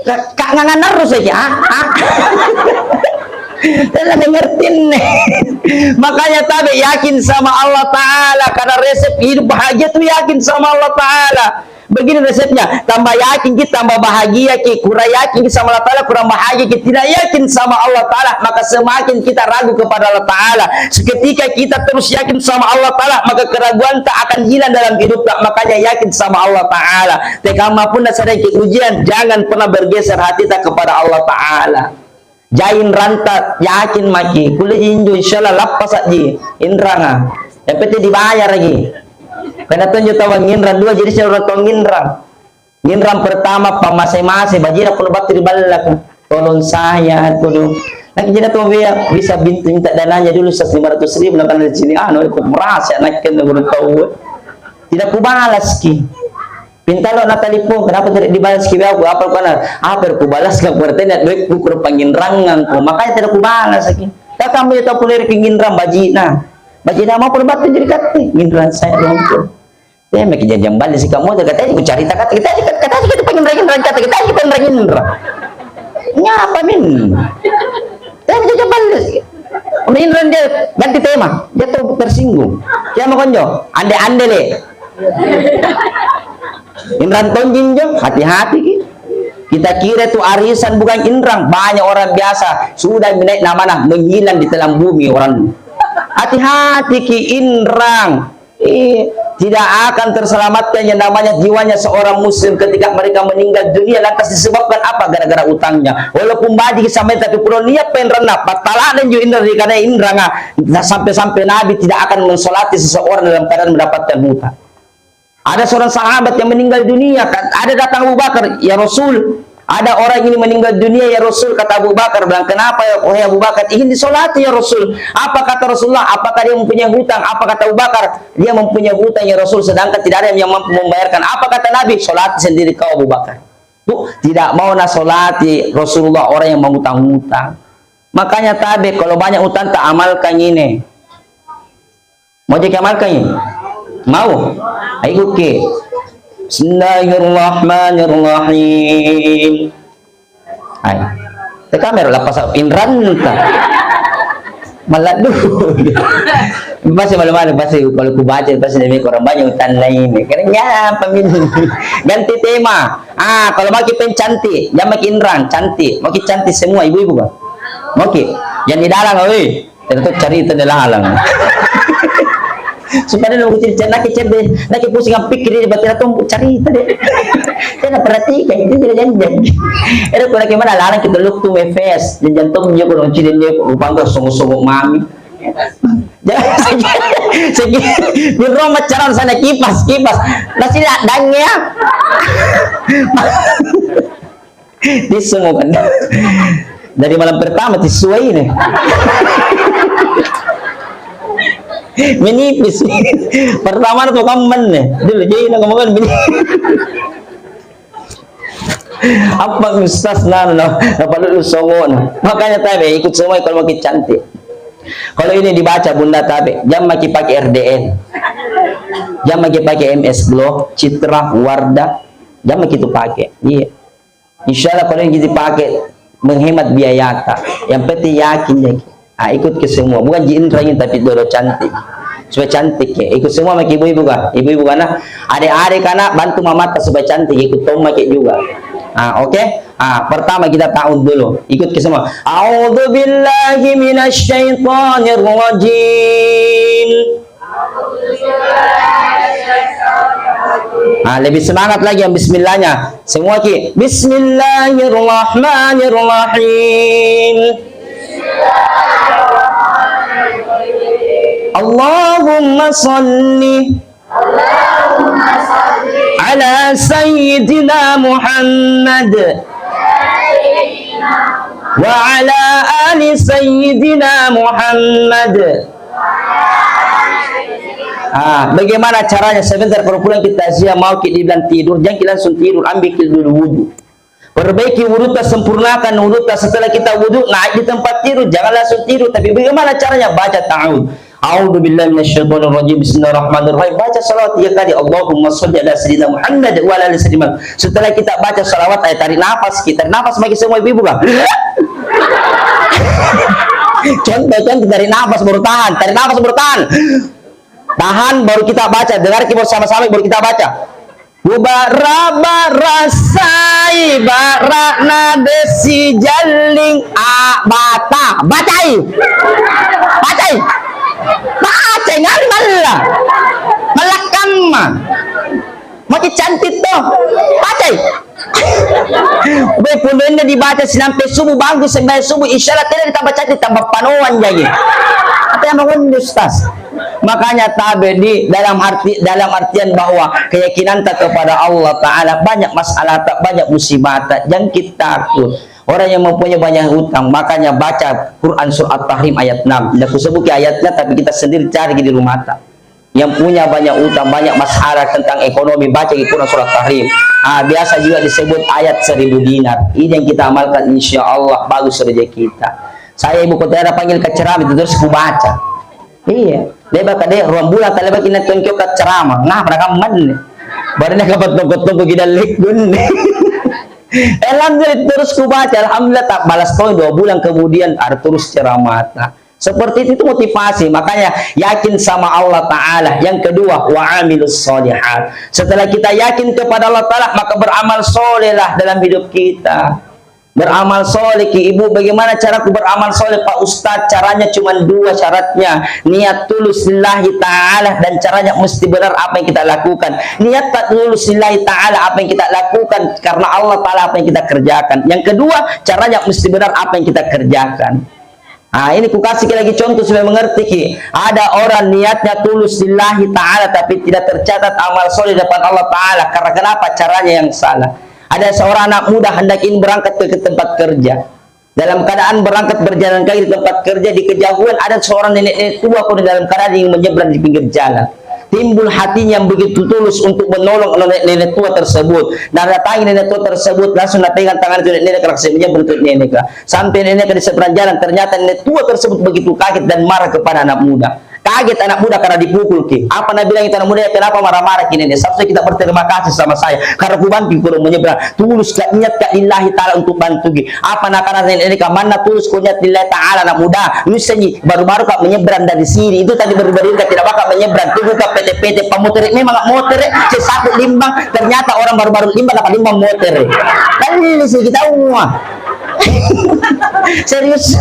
Ka, ka ngangan narus lagi, ah? Ah? Tena mengerti nih. Makanya tabe yakin sama Allah Ta'ala, karena resep hidup bahagia tuh yakin sama Allah Ta'ala. Begini resepnya, tambah yakin ki, tambah bahagia ki, kurang yakin ki sama Allah Ta'ala, kurang bahagia ki, tidak yakin sama Allah Ta'ala, maka semakin kita ragu kepada Allah Ta'ala. Seketika kita terus yakin sama Allah Ta'ala, maka keraguan ta akan hilang dalam hidup ta, makanya yakin sama Allah Ta'ala. Tekama pun na sedang ki ujian, jangan pernah bergeser hati ta kepada Allah Ta'ala. Jai inrang ta, yakin maki, kuliah ji injo, insya Allah lappas ji inrang a. Yang penting dibayar lagi. Karena tonjo tawang inrang, dua jenisnya orang tawang inrang. Inrang pertama, pamase-mase, bajina kono battu ri ballaka. Tolong saya, kono. Nah, jadi tau bea, bisa bintu minta dananya dulu seratus lima ratus ribu, nah, karena di sini, anu, kok merasa, nah, kena guru tahu. Tidak kubalas ki. Pinta lo na telepon, kenapa tidak dibalas ki aku? Apa kau na? Apa ku balas ka? Berarti na duit ku kurang panginrangan ku. Makanya tidak ku balas ki. Kakak mau tahu kuliah ki nginrang bajina. Bajina mau pun batu jadi kata. Nginrang saya dong tu. Dia makin janjang balik si kamu, kata ku cerita, kata kita, kata kita panginrang, kata kita panginrang. Ngapa min? Dia janjang balik. Minrang dia ganti tema, dia tuh tersinggung. Dia mau konjo, ande-ande le. Inrang tonjing jo, hati-hati ki. Kita kira tu arisan bukan inrang, banyak orang biasa sudah menaik namanya menghilang di dalam bumi orang. Hati-hati ki inrang. Iya, tidak akan terselamatkan yang namanya jiwanya seorang muslim ketika mereka meninggal dunia lantas disebabkan apa? Gara-gara utangnya. Walaupun baji sama, tapi perlu niat penrena, batalkan juga inrang, karena inrang, ah, nah, sampai-sampai Nabi tidak akan mensolati seseorang dalam keadaan mendapatkan hutang. Ada seorang sahabat yang meninggal dunia, kan? Ada datang Abu Bakar, "Ya Rasul, ada orang ini meninggal dunia, ya Rasul." Kata Abu Bakar, bilang, "Kenapa, wahai Abu Bakar?" "Ingin disolati, ya Rasul." Apa kata Rasulullah? Apakah dia mempunyai hutang? Apa kata Abu Bakar? "Dia mempunyai hutang, ya Rasul, sedangkan tidak ada yang mampu membayarkan." Apa kata Nabi? "Solati sendiri kau, Abu Bakar." Bu, tidak mau na solati Rasulullah orang yang mengutang-utang. Makanya tabe, kalau banyak utang, ta amalkan ini. Mau jadi amalkan ini? Mau? Ayo, oke. Bismillahirrahmanirrahim. Hai. Tekan merah lepas inrang ta. Malah dulu. Pasti malu-malu, pasti kalau ku baca, pasti demi orang banyak utang lain. Karena apa min? Ganti tema. Ah, kalau mau ki pen cantik, jangan mau ki inrang, cantik. Mau ki cantik semua ibu-ibu, kan? Mau ki? Yang di dalam, weh. Tena tu carita ni lalang. Supaya dia nunggu cerita, naki cedde, naki pusing pikir dia, berarti tu carita deh. Tena perhatikan, itu tidak janjian. Ada pernah gimana lalang kita look tu mefes, janjian tu punya kurang cedde dia, rupanya sungguh-sungguh mami. Jadi, segi, segi, di rumah macaran sana kipas, kipas. Nasi dah dang ya. Tisu mau kan. Dari malam pertama tisu ini. Menipis. Pertama tu kamu mana? Dulu jadi nak ngomong kan menipis. Apa ustaz nana, apa lu songo na. Makanya tabe ikut semua kalau mau ki cantik. Kalau ini dibaca bunda tabe, jangan mau ki pakai R D N. Jangan mau ki pakai M S Glow, Citra, Wardah. Jangan mau ki itu pakai. Iya. Insya Allah kalau ini kita pakai, menghemat biaya ta. Yang penting yakin, yakin. Ah, ikut ke semua. Bukan ji indra ini, tapi dua-dua cantik. Supaya cantik, ya. Ikut semua maki ibu-ibu kah? Ibu-ibu kana? Adik-adik kana, bantu mamata supaya cantik. Ikut tong maki juga. Ah, oke? Ah, pertama kita ta'awudz dulu. Ikut ke semua. A'udzu billahi minasy syaithanir rajim. Ah, lebih semangat lagi yang bismillahnya. Semua ki, bismillahirrahmanirrahim. Allahumma salli ala sayyidina Muhammad wa ala ali sayyidina Muhammad. Ah, bagaimana caranya? Sebentar, kalau pulang kita takziah, mau ki dibilang tidur, jangan ki langsung tidur, ambil ki dulu wudu. Perbaiki wudu ta, sempurnakan wudu ta. Setelah kita wudu, naik di tempat tidur, jangan langsung tidur. Tapi bagaimana caranya? Baca ta'awudz. A'udzu billahi minasy syaithanir rajim. Bismillahirrahmanirrahim. Baca salawat tiga kali. Allahumma shalli ala sayyidina Muhammad wa ala ali sayyidina Muhammad. Setelah kita baca salawat, eh, tarik nafas kita. Tarik nafas maki semua ibu-ibu kah? Contoh, contoh, tarik nafas baru tahan. Tarik nafas baru tahan. Tahan, baru kita baca. Dengar ki baru sama-sama, baru kita baca. Ku bara-bara sai, bara na desi jaling, a, bata. Bacai. Bacai. Bacai, ngari malla. Malla kamma. Maki cantik toh. Bacai. Be, punduk ini dibaca sinampe subuh, bangun sembahyang subuh, insya Allah tidak ditambah cantik, tambah panoan jadi. Apa yang mengundur, Ustaz? Makanya tabe di dalam arti, dalam artian bahwa keyakinan ta kepada Allah Ta'ala, banyak masalah ta, banyak musibah ta, jangan kita takut. Orang yang mempunyai banyak utang, makanya baca Quran Surah At-Tahrim ayat enam. Nda kusebut ayatnya, tapi kita sendiri cari di rumah ta. Yang punya banyak utang, banyak masalah tentang ekonomi, baca di Quran Surah Tahrim. Ah, biasa juga disebut ayat seribu dinar. Ini yang kita amalkan, insya Allah bagus rezeki kita. Saya ibu kota ada panggil ke ceramah itu terus ku baca. Iya. Lebar ka deh, ruang bulan tak lebar kina tongkio ke ceramah. Ngapa nak aman ni? Baru nak kapan tongko-tongko kita lekun ni. Alhamdulillah, terus ku baca. Alhamdulillah, tak balas tong, dua bulan kemudian ada terus ceramah. Nah, seperti itu, itu motivasi. Makanya yakin sama Allah Ta'ala. Yang kedua, wa amilus shalihat. Setelah kita yakin kepada Allah Ta'ala, maka beramal solehlah dalam hidup kita. Beramal soleh ki, ibu, bagaimana caraku beramal soleh, Pak Ustadz? Caranya cuma dua syaratnya. Niat tulus lillahi ta'ala dan caranya mesti benar apa yang kita lakukan. Niat tak tulus lillahi ta'ala apa yang kita lakukan, karena Allah Ta'ala apa yang kita kerjakan. Yang kedua, caranya mesti benar apa yang kita kerjakan. Ah, ini ku kasih ki lagi contoh supaya mengerti ki. Ada orang niatnya tulus lillahi ta'ala, tapi tidak tercatat amal soleh depan Allah Ta'ala. Karena kenapa? Caranya yang salah. Ada seorang anak muda hendak ingin berangkat ke, ke tempat kerja. Dalam keadaan berangkat berjalan kaki di tempat kerja, di kejauhan ada seorang nenek-nenek tua kau dalam keadaan ingin menyeberang di pinggir jalan. Timbul hatinya yang begitu tulus untuk menolong nenek-nenek tua tersebut. Nah, datangi nenek tua tersebut, langsung na pegang tangan itu nenek-nenek, kena kasih menyeberang itu nenek. Sampai nenek di seberang jalan, ternyata nenek tua tersebut begitu kaget dan marah kepada anak muda. Kaget anak muda karena dipukul ki. Apa na bilang itu anak muda, "Ya, kenapa marah-marah ki, Nenek? Seharusnya kita berterima kasih sama saya karena ku bantu ki kodong menyeberang. Tulus ka, niat ka lillahi ta'ala untuk bantu ki." Apa na kata nenek ka, "Mana tulus ko niat lillahi ta'ala, anak muda? Nusa ji, baru-baru ka menyeberang dari sini. Itu tadi baru-baru ka tidak bakal menyeberang. Tunggu ka pete-pete, pamotere memang motere, sesakut limbang. Ternyata orang baru-baru limbang, dapat limbang motere." Kan ini sih kita semua. Serius.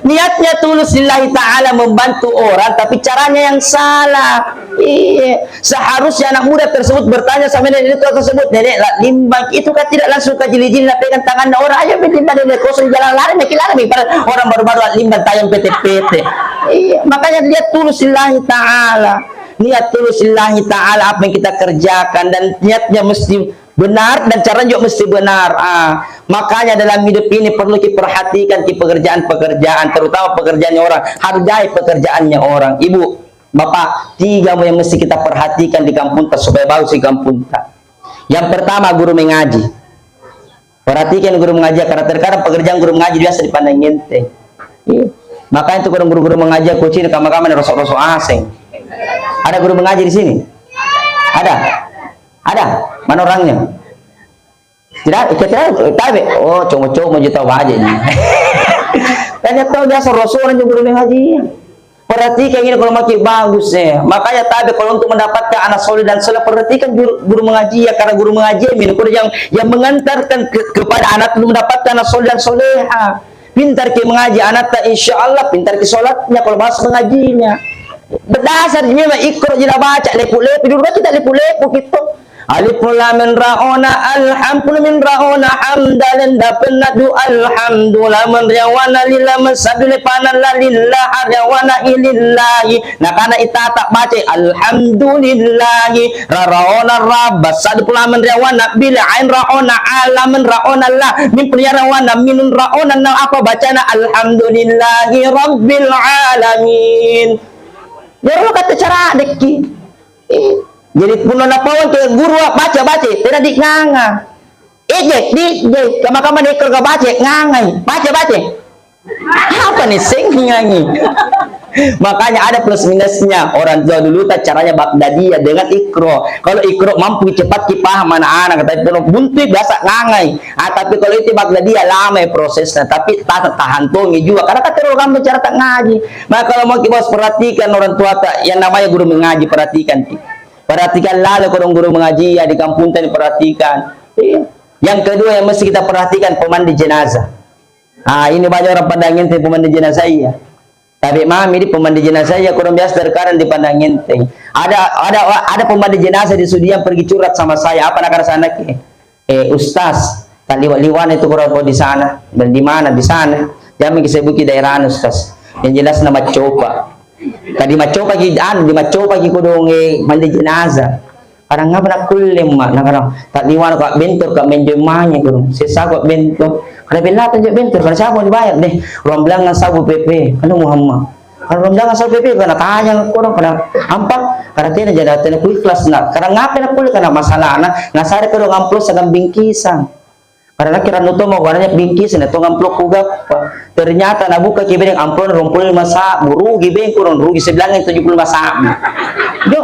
Niatnya tulus lillahi ta'ala membantu orang, tapi caranya yang salah. Iya. Seharusnya anak muda tersebut bertanya sama nenek tua tersebut, "Nenek, la limbang itu kan tidak langsung ka jili-jili na pegang tangannya orang, aja limbang nenek kosong jalan lari, makin lari, makin orang baru-baru limbang tayang pete-pete." Iya, makanya dia tulus lillahi ta'ala. Niat tulus lillahi ta'ala apa yang kita kerjakan, dan niatnya mesti benar dan caranya juga mesti benar. Ah, makanya dalam hidup ini perlu ki perhatikan ki pekerjaan-pekerjaan, terutama pekerjaannya orang. Hargai pekerjaannya orang. Ibu, Bapak, tiga yang mesti kita perhatikan di kampung ta supaya bagus di kampung ta. Yang pertama, guru mengaji. Perhatikan guru mengaji, karena terkadang pekerjaan guru mengaji biasa dipandang enteng. Iya. Makanya itu guru-guru mengaji kucing kamar-kamar rosok-rosok asing. Ada guru mengaji di sini? Ada? Ada? Mana orangnya? Tidak, kita tidak, tabe. Oh, cuma-cuma juta baja ni. Kan ya tahu biasa Rasul orang juga guru mengaji. Perhatikan ini kalau makin bagus, eh. Makanya tabe kalau untuk mendapatkan anak soleh dan soleh, perhatikan guru, guru mengaji ya, karena guru mengaji ini yang, yang mengantarkan ke, kepada anak untuk mendapatkan anak soleh dan soleha. Pintar ki mengaji, anak tak insya Allah pintar ki sholatnya kalau bahas mengajinya. Berdasar ji memang ikro ji na baca, lepu-lepu dulu kan kita lepu-lepu gitu. Alif lam mim ra ona alhamdulillah mim ra ona hamdalan, da pernah du alhamdulillah mim ra ona lillah mim sadu le panan la lillah ra ona i lillahi. Nah, karena ita tak baca alhamdulillahi, ra ra ona ra, ba sadu pula mim ra ona bil ain ra ona ala mim ra ona la mim pula ra ona minun ra ona na apa bacana alhamdulillahi rabbil alamin. Jadi lo kata cara dekki. Eh, jadi punna napauang ke guru, ah, baca, baca, tena di nganga. Eh, je, di, je, kama-kama di ikro ka baca, ngangai. Baca, baca. Apa ni seng ngangi? Makanya ada plus minusnya. Orang tua dulu tak caranya Baghdadiyah dengan ikro. Kalau ikro mampu cepat ki paham anak-anak, tapi punna buntu biasa ngangai. Ah, tapi kalau itu Baghdadiyah lama ya prosesnya, tapi ta-, tahan tongi juga. Karena kata orang bicara tak ngaji. Maka kalau mau ki bos perhatikan orang tua tak, yang namanya guru mengaji, perhatikan ki. Perhatikan lalo kodong guru mengaji ya di kampung tadi, perhatikan. Iya. Yang kedua yang mesti kita perhatikan, pemandi jenazah. Ah, ini banyak orang pandang enteng pemandi jenazah, iya. Tapi mami di pemandi jenazah, iya, kodong biasa terkadang dipandang enteng. Ada, ada, ada pemandi jenazah di Sudiang pergi curhat sama saya. Apa nak sana ke? Eh, Ustaz, tak liwat-liwat itu kurang kau di sana. Dan di mana? Di sana. Jangan ki sebuki daerah anu, Ustaz. Yang jelas nama Copa. Tadi macopa ki, anu, di macopa ki kodong, eh, mandi jenazah. Kadang apa nak kulle ma, nah, kadang tak liwat ka bentor ka menjoi manya kodong. Sesa ka bentor. Kada bella tanjo bentor, kada siapa dibayar deh. Ruang belangan sabu P P, anu Muhammad. Kalau ruang belangan sabu P P, kana tanya kodong, kana ampa, kada tena jada, tena ku ikhlas na. Kada ngapa nak kulle, kana masalah na, nasare kodong amplop sagang bingkisan. Karena kira nu tong mau warnanya bingkisan, na tong amplop ku gappa. Ternyata nabuka ki beng amplop ruang puluh lima sabu, rugi beng kodong, rugi sebilangan tujuh puluh lima sabu. Jo.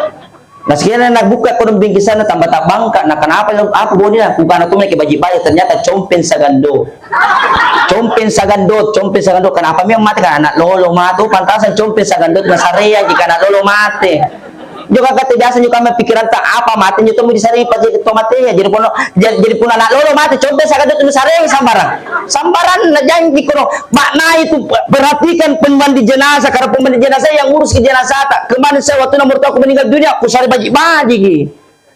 Nah, sekiranya nabuka kodong bingkisan, na tambah tak bangka, na kenapa, apa bodi na, ku kana tong lagi baji-baji, ternyata compen sagando. Compen sagando, compen sagando, kenapa memang mate, kana anak lolo mate, oh, pantasan compen sagando, na sareang ki kana anak lolo mate. Juga kata biasa juga kami pikiran tak apa mate, juga temu disareng pake tomat ya. Jadi punna, jadi, jadi punna anak lolo mate, coba saya kata temu sareng sambarang. Sambarang na janji kono. Makna itu perhatikan pemandi jenazah, karena pemandi jenazah yang urus ke jenazah tak. Kemarin saya waktu nomor aku meninggal dunia, aku sare baji-baji ki.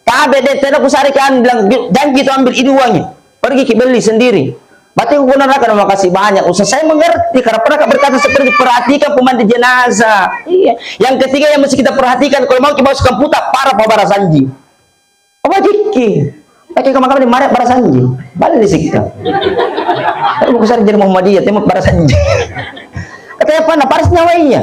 Tabe deh, tena ku sare kan bilang, janji tu ambil ini uangnya. Pergi ki beli sendiri. Berarti ku benar akan makasih banyak. Ustaz, saya mengerti. Karena pernah ka berkata seperti itu, perhatikan pemandi jenazah. Iya. Yang ketiga yang mesti kita perhatikan, kalau mau kita masukkan putar, para pabarasanji. Apa jiki? Oke, kamu kamu mari barasanji. Balik sikta. Kalau mau kusar jadi Muhammadiyah, tembak barasanji. Katanya apa? Nah, paris nyawa iya.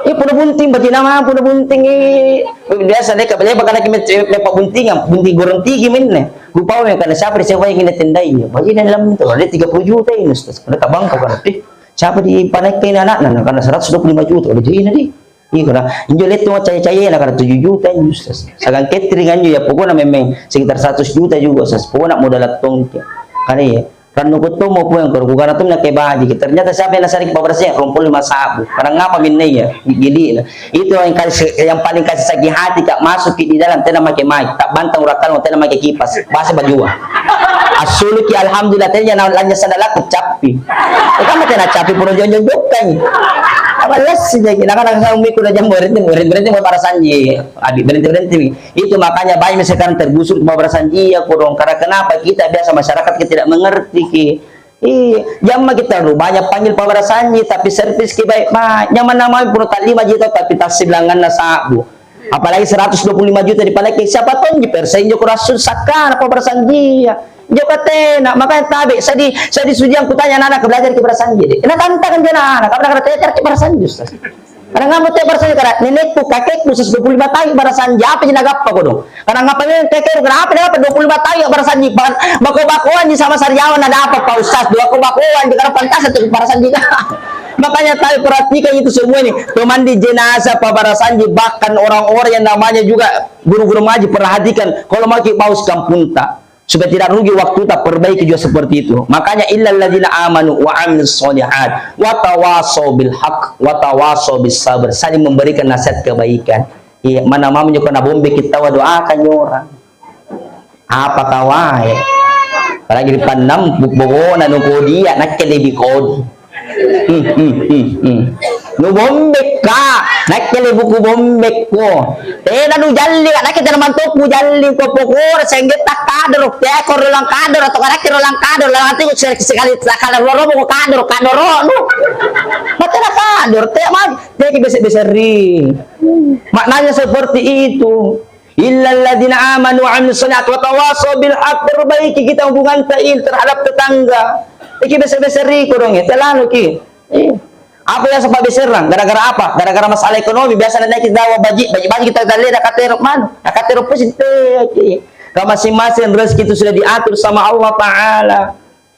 Eh, punna bunting, bacina ma, punna bunting, eh. Biasa deh, kabeleba kana ki me-, me-, mepa buntingan, bunting gorong tigi menne. Kupau me, kana siapa disewa yang ini tendai. Bacina dalam tu, ada tiga puluh juta ini, Ustaz. Kada tabangka kana, eh, siapa di panai ke ini anakna? Nah, kana seratus dua puluh lima juta, ada jadi ini di. Iya, kana, injo lettu caye-caye na, kana tujuh juta ini, Ustaz. Sagang catering anjo ya, pokokna memeng sekitar seratus juta juga, Ustaz. Pokokna modal tongki. Kana iya. Rannu ku tommo puang, koro kukana tommi nakke baji ki. Ternyata siapa yang nasariki pabarasanji? Ruang puluh lima sabu. Karena ngapa minne iya? Gili na. Itu yang kasih, yang paling kasih sakit hati, Kak. Masuk ki di dalam, tena make mic. Tak bantang urakalmu, tena make kipas. Basa bajua. Assulu ki, alhamdulillah, tena na lanya sandalaku, cappi. Eh, kamu tena cappi, pura jonjong jokai. Apa lasi jaki? Nakana kau miku na jam berhenti, berhenti, berhenti, pabarasanji. Abi berhenti, berhenti. Itu makanya banyak sekarang tergusur pabarasanji ya, kodong. Karena kenapa? Kita biasa masyarakat kita tidak mengerti ki. Iya, jamma kita lu banyak panggil pabarasanji, tapi servis ki baik-baik. Nyaman nama pura tak lima juta, tapi tak sebilanganna sabu. Apalagi seratus dua puluh lima juta dipalaki, siapa tonji persenjo ku rasul sakana pabarasanji ya. Jokatena, makanya tabe, sadi, sadi Sudiang kutanya anak-anak belajar ki barasanji deh. Ina tantangan jana anak, apa nak kata ki barasanji, Ustaz? Kadang kamu teh persen kada, nenekku, kakekku, seratus dua puluh lima tahun barasanji, apa ji nagappa kodong? Kadang apa memang kakekku, kenapa dia dapat dua puluh lima tahun barasanji? Bahkan bako-bakoan ji sama sarjawan ada apa, Pak Ustaz? Bako-bakoan ji, karena pantas untuk barasanji. Makanya tahu perhatikan itu semua ini. Pemandi jenazah, pabarasanji, bahkan orang-orang yang namanya juga guru-guru mengaji, perhatikan. Kalau mau ki baus kampung ta. Supaya tidak rugi waktu, tak perbaiki juga seperti itu. Makanya, illalladzina amanu wa amilus solihat, wa tawasau bil haq, wa tawasau bis sabr. Saling memberikan nasihat kebaikan. Iya, mana mamanya kau na bombe kita wa doakan orang. Apa kau, eh? Apalagi di panam, bu-, bogona nu kau dia, nakke lebih kau di. Hmm, hmm, hmm, hmm. Nu bombe ka, nakke lebih ku bombe ko. Tena nu jalli, nakke tena mantoku jalli ko pokora, sengge tak kador, te ko rolang kador, atau ka nakke rolang kador, lang nanti ku se-, sekali, sekali roro ko kador, kador nu. Mate na kador, te ma, te ki bese-bese ri. Maknanya seperti itu. Illalladzina amanu wa amilus solihat wa tawasau bil haq, perbaiki kita hubunganta ini terhadap tetangga. Iki bese-bese riko dong, ya, terlalu ki. Eh. Apa yang sempat beserang? Gara-gara apa? Gara-gara masalah ekonomi. Biasa na naik kita baji, baji-baji kita dalle, na katero manu. Na katero pusing, te, ki. Ka masing-masing rezeki itu sudah diatur sama Allah Ta'ala.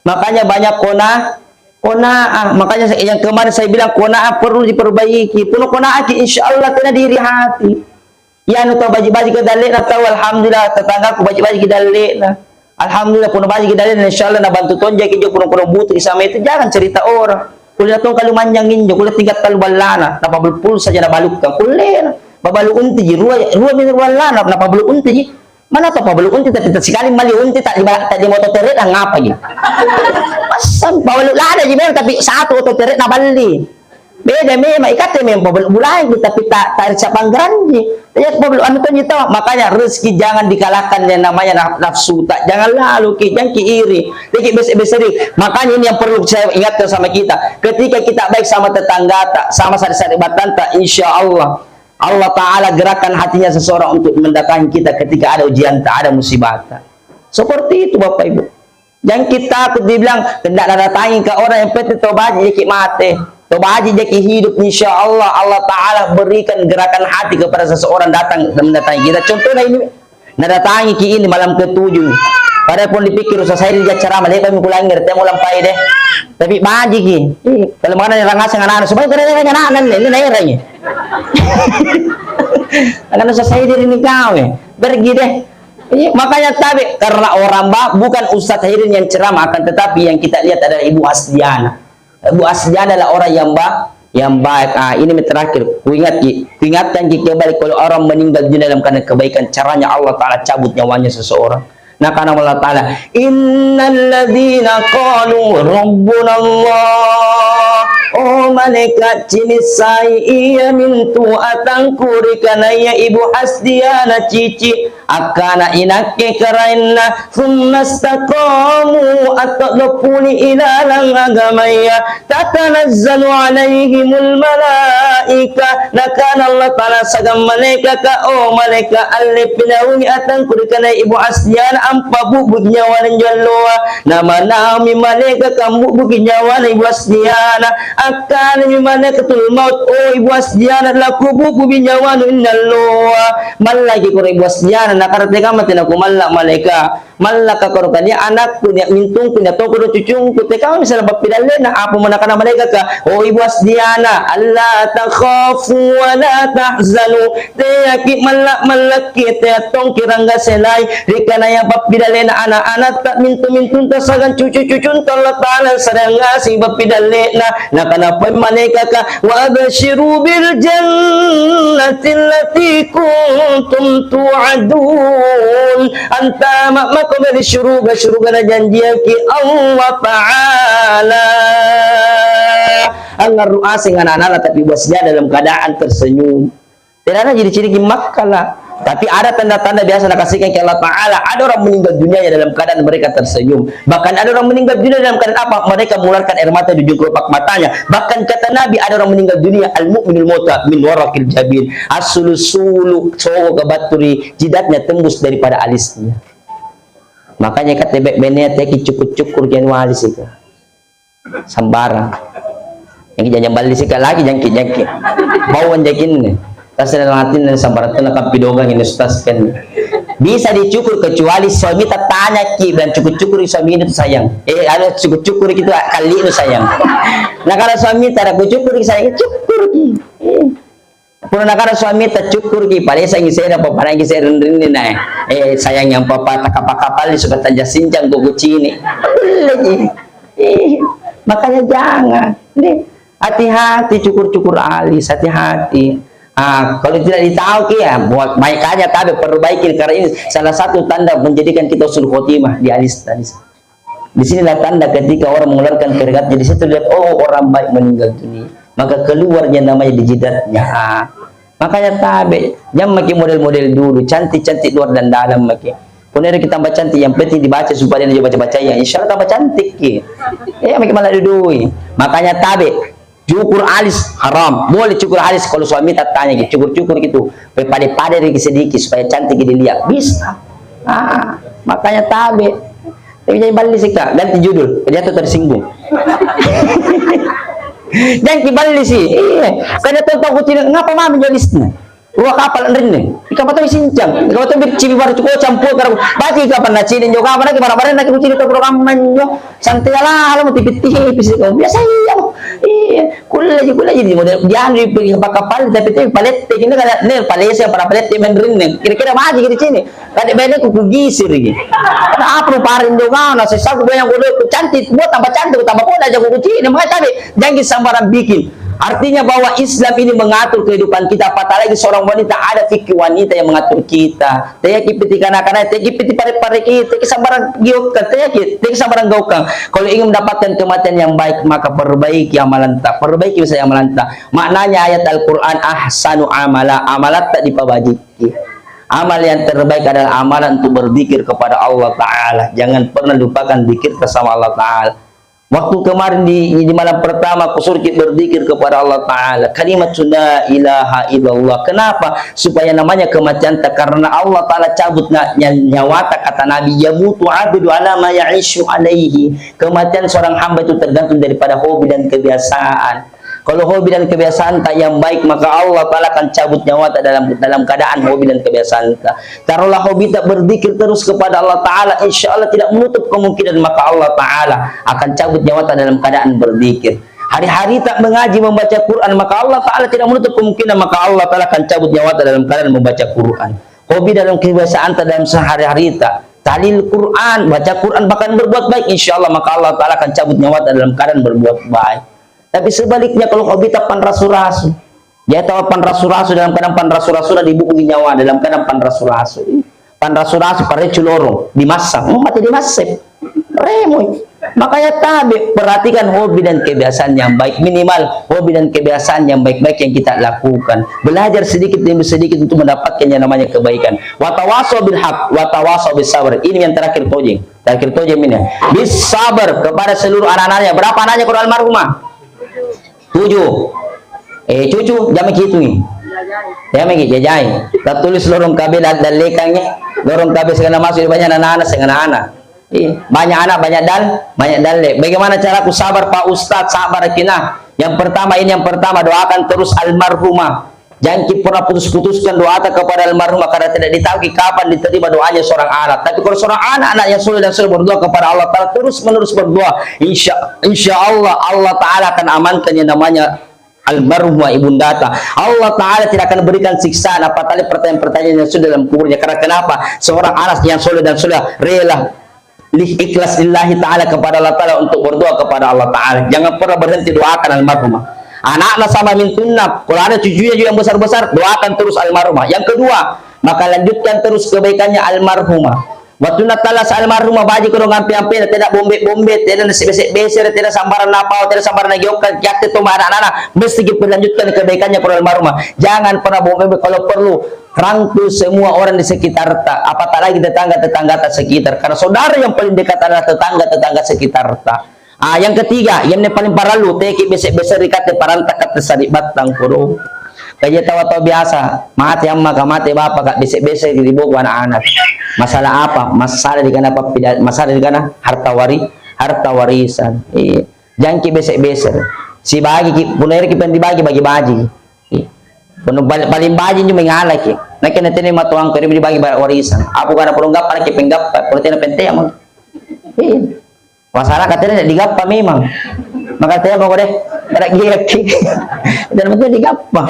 Makanya banyak kona-, kona'ah. Makanya sa-, yang kemarin saya bilang, kona'ah perlu diperbaiki. Penuh kona'ah ki, insya Allah kena diri hati. Iya, anu tau baji-baji ki dallena tau, alhamdulillah, tetanggaku baji-baji ki dallena. Alhamdulillah, punna baji ki dallena, insya Allah na bantu tong jaki jo punna kodong butuh ki sama itu, jangan cerita orang. Kulle tong kalu manjang injo, kulle tingkat kalu ballana, na pabalu pulsa ja na balukkan, kulle na. Pabalu unti ji, rua, rua mi ballana, na pabalu unti ji. Mana tau pabalu unti, tapi ta sikali malli unti, tak di ba-, tak di moto teret, ngapa ji? Pasang pabalu lada ji memang, tapi satu oto teret na balli. Beda memang, ikatte memang pabalu bulaeng ki, tapi ta, ta ricca panggeranji. Iya, pabalu anu tonji tau. Makanya rezeki jangan dikalahkan yang namanya naf-, nafsu ta. Jangan lalu ki, jangan ki iri. Diki bese-bese ri. Makanya ini yang perlu saya ingatkan sama kita. Ketika kita baik sama tetangga ta, sama sari-sari batanta, insya Allah, Allah Ta'ala gerakkan hatinya seseorang untuk mendatangi kita ketika ada ujian ta, ada musibah ta. Seperti itu, Bapak Ibu. Jangki takut dibilang, "Ndak nadatangi ka orang, yang penting tau baji jaki mate, tau baji jaki hidup, insya Allah, Allah Ta'ala berikan gerakan hati kepada seseorang datang dan mendatangi kita." Contohnya ini, nadatangi ki ini malam ketujuh. Padahal pun dipikir, "Ustaz Hairi ja ceramah, lepa mi kulangi, tengok lampai deh." Tapi baji ki. Ih, kalau mana orang asing anak-anak, sebenarnya kena anak-anak, ini naik lagi. Anak Ustaz Hairi ini kau, eh. Pergi deh. Iya, makanya tabe, karena orang ba-, bukan Ustaz Hairin yang ceramah, akan tetapi yang kita lihat adalah Ibu Asdiana. Ibu Asdiana adalah orang yang ba-, yang baik. Ah, ini terakhir, kuingat ki, kuingatkan ki kembali, kalau orang meninggal dunia dalam keadaan kebaikan, caranya Allah Ta'ala cabut nyawanya seseorang. Nah, karena Allah Ta'ala, "Innal ladzina qalu rabbuna Allah." Oh, malaikat, cini sai iya mintu atangku ri kanaya Ibu Asdiana cici. Akkana inakke karaenna, "Tsumma istaqamu," atto'doppuni ilalang agamaya, "tatanazzalu alaihimul malaikah," nakana Allah Ta'ala siagang malaikaka, "Oh malaika, alle pinaungi atangku ri kanai Ibu Asdiana, ampabu'buki nyawana injo alloa." Namanaumi malaikaka ambu'buki nyawana Ibu Asdiana, akkanami malaikatul maut, "Oh Ibu Asdiana, lakubu'bubi nyawanu inna alloa." Mallaki koro Ibu Asdiana, nakana, "Teka mate nakumalla malaika. Mallaka koro kania anakku, nia mintungku, nia tongko do cucungku. Teka mami sala pappidallena." Apamo nakana malaikaka, "Oh Ibu Asdiana, alla takhafu wa la tahzanu." Teaki malla-mallaki, tea tongki rangga selai ri kanaya pappidallena ana-anatta, mintu-mintunta siagang cucu-cucunta, Allah Ta'ala sareang ngaseng pappidallena. Nakana pole malaikaka, "Wa abshiru bil jannati allati kuntum tu'adun." Antama mako mae ri suruga, suruga najanjiangki Allah Ta'ala. Angngarru aseng ana-anana, tapi Ibu Asdiana dalam keadaan tersenyum. Tidak ada jadi ciri Makka lah. Tapi ada tanda-tanda biasa nakasihkan ki Allah Ta'ala. Ada orang meninggal dunia dalam keadaan mereka tersenyum. Bahkan ada orang meninggal dunia dalam keadaan apa? Mereka mengeluarkan air mata di ujung kelopak matanya. Bahkan kata Nabi, ada orang meninggal dunia, "Al-mu'minul mauta min waraqil jabin." Assulu-sulu sogo ka battu ri jidatnya tembus daripada alisnya. Makanya kata be-, bene teki cukur-cukur ki anu alis itu. Sambarang. Jangki jajang balli sika lagi, jangki, jangki. Bawang jakinne. Tasena langatinne sambarang tu nakampi dogang ini ustaz kan. Bisa dicukur kecuali suamita tanyaki, bilang, "Cukur-cukur suami itu sayang." Eh, ada cukur-cukur gitu, kali itu sayang. Nah, kalau suamita ada kucukur sayang, cukur ki. Eh. Punna nakana suamita, "Cukur ki, palesangi sere, papanaki sere rinrinni na, eh, sayang yang papa takapa-kapa tali suka tanja sinjang, kuku cini. Boleh ji. Ih, makanya jangan. Nih, hati-hati cukur-cukur alis, hati-hati. Ah, kalau tidak ditahu ki, ya, buat baik aja, tapi perbaiki, karena ini salah satu tanda menjadikan kita husnul khotimah di alis tadi. Di sinilah tanda ketika orang mengeluarkan keringat, jadi situ lihat, oh, orang baik meninggal dunia. Maka keluarnya namanya di jidatnya. Ah. Makanya tabe, jangan maki model-model dulu, cantik-cantik luar dan dalam maki. Punna kita tambah cantik, yang penting dibaca supaya dia baca-baca ya. Insya Allah tambah cantik ki. Ya, maki malah dudui. Makanya tabe, cukur alis haram. Boleh cukur alis kalau suami tak tanya ki, cukur-cukur gitu. Pe pade-pade sedikit supaya cantik dilihat. Bisa. Ah, makanya tabe. Tapi jadi balik sih, Kak, ganti judul. Dia tuh tersinggung. Jangan ki balik sih. Iya. Karena tuh tahu kucing, ngapa mami jadi sini? Dua kapal rinne. Ikan patong sincang. Ikan patong bir cibi baru cukup campur karena baca ikan pernah cini juga, mana ki barang-barang nak kucing itu program manjo. Santai lah, lo mau tipis-tipis itu. Biasa iya. Iya. Kulle ji, kulle ji. Di model dia anu di kapal, tapi itu palette ini kada ne, palese yang pernah palette main rinne. Kira-kira maju gitu sini. Kade bene ku kugisir ki. Kenapa lu paring do kau, na sesa ku banyak ku, ku cantik, buat tambah cantik, ku tambah koda aja ku kucini. Makanya tabe, jangan ki sambarang bikin. Artinya bahwa Islam ini mengatur kehidupan kita, apalagi seorang wanita, ada fikih wanita yang mengatur kita. Teki piti kana-kana, teki piti pare-pare ki, teki sambarang giokang, teki, teki sambarang gaukang. Kalau ingin mendapatkan kematian yang baik, maka perbaiki amalanta, perbaiki bisa amalanta. Maknanya ayat Al-Quran, "Ahsanu amala," amalanta dipabaji. Amal yang terbaik adalah amalan untuk berzikir kepada Allah Ta'ala. Jangan pernah lupakan zikir bersama Allah Ta'ala. Waktu kemarin di, di malam pertama, kusuruh kita berzikir kepada Allah Ta'ala. Kalimat la ilaha illallah. Kenapa? Supaya namanya kematian tak, karena Allah Ta'ala cabut na-, nya-, nyawata, kata Nabi, "Yamutu abdu ala ma ya'ishu alaihi." Kematian seorang hamba itu tergantung daripada hobi dan kebiasaan. Kalau hobi dan kebiasaan tak yang baik, maka Allah Ta'ala akan cabut nyawa tak dalam, dalam keadaan hobi dan kebiasaan tak. Taruhlah hobi tak berzikir terus kepada Allah Ta'ala, insya Allah tidak menutup kemungkinan, maka Allah Ta'ala akan cabut nyawa tak dalam keadaan berzikir. Hari-hari tak mengaji, membaca Quran, maka Allah Ta'ala tidak menutup kemungkinan, maka Allah Ta'ala akan cabut nyawa tak dalam keadaan membaca Quran. Hobi dalam kebiasaan tak dalam sehari-hari tak. Tahlil Quran, baca Quran, bahkan berbuat baik, insya Allah, maka Allah Ta'ala akan cabut nyawa tak dalam keadaan berbuat baik. Tapi sebaliknya, kalau hobi tak panrasu-rasu, dia tahu panrasu-rasu, dalam keadaan panrasu-rasu, dah dibuku nyawa, dalam keadaan panrasu-rasu. Panrasu-rasu, parecu lorong, dimasak, hmm, mati dimasak. Remoi. Makanya tabe, perhatikan hobi dan kebiasaan yang baik. Minimal, hobi dan kebiasaan yang baik-baik yang kita lakukan. Belajar sedikit demi sedikit untuk mendapatkan yang namanya kebaikan. Watawasau bil haq, watawasau bis sabar. Ini yang terakhir tojeng. Terakhir tojeng ini. Bis sabar kepada seluruh anak-anaknya. Berapa anaknya kalau almarhumah? Tujuh. Eh, cucu, jangan menghitung ini. Jangan menghitung, jajai. Tak tulis lorong K B dan, dan lekangnya. Lorong K B segala masuk, banyak anak-anak, segala anak. Iya. Banyak anak, banyak dal, banyak dalle. Bagaimana caraku sabar, Pak Ustadz? Sabar, kinah. Yang pertama, ini yang pertama, doakan terus almarhumah. Jangan ki pernah putus-putuskan doa ta kepada almarhumah, karena tidak ditahu ki kapan diterima doanya seorang anak. Tapi kalau seorang anak, anak yang soleh dan soleh berdoa kepada Allah Ta'ala, terus-menerus berdoa, insya, insya Allah, Allah Ta'ala akan amankan yang namanya almarhumah ibunda ta. Allah Ta'ala tidak akan berikan siksaan, apatali pertanyaan-pertanyaan yang sudah dalam kuburnya. Karena kenapa? Seorang anak yang soleh dan soleh rela lih-, ikhlas lillahi ta'ala kepada Allah Ta'ala untuk berdoa kepada Allah Ta'ala. Jangan pernah berhenti doakan almarhumah. Anakna sama mintunna, kalau ada cucunya juga yang besar-besar, doakan terus almarhumah. Yang kedua, maka lanjutkan terus kebaikannya almarhumah. Waktu na tala sa almarhumah baji kodong ampe-ampe, tidak bombe-bombe, tidak nasi besek-besek, tidak sambarang napau, tidak sambarang nagiokkan, kiatte toma anak-anak, mesti kita lanjutkan kebaikannya kalau almarhumah. Jangan pernah bombe-bombe, kalau perlu, rangkul semua orang di sekitar ta, apatah lagi tetangga-tetangga ta sekitar. Karena saudara yang paling dekat adalah tetangga-tetangga sekitar ta. Ah, yang ketiga, yang paling parallu, teki besek-besek ri kate paranta kate sari battang kodo. Kaje tawa tau biasa, mate amma ka, mate bapa ka, besek-besek ri boku anak-anak. Masalah apa? Masalah di kana pappida-, masalah di kana harta wari-, harta warisan. Iya. Jangki besek-besek. Sibagi ki, punna ere ki peng dibagi, bagi baji. Iya. Punna pal-, paling baji injo mengalaki. Nakke na tena matuangku, dibagi warisan. Apa kana purung gappa, nakke peng gappa, punna tena peng tea mo. Iya. Masalah katanya tidak digappa memang. Maka tea mo deh, kada giaki. Dan betul digappa.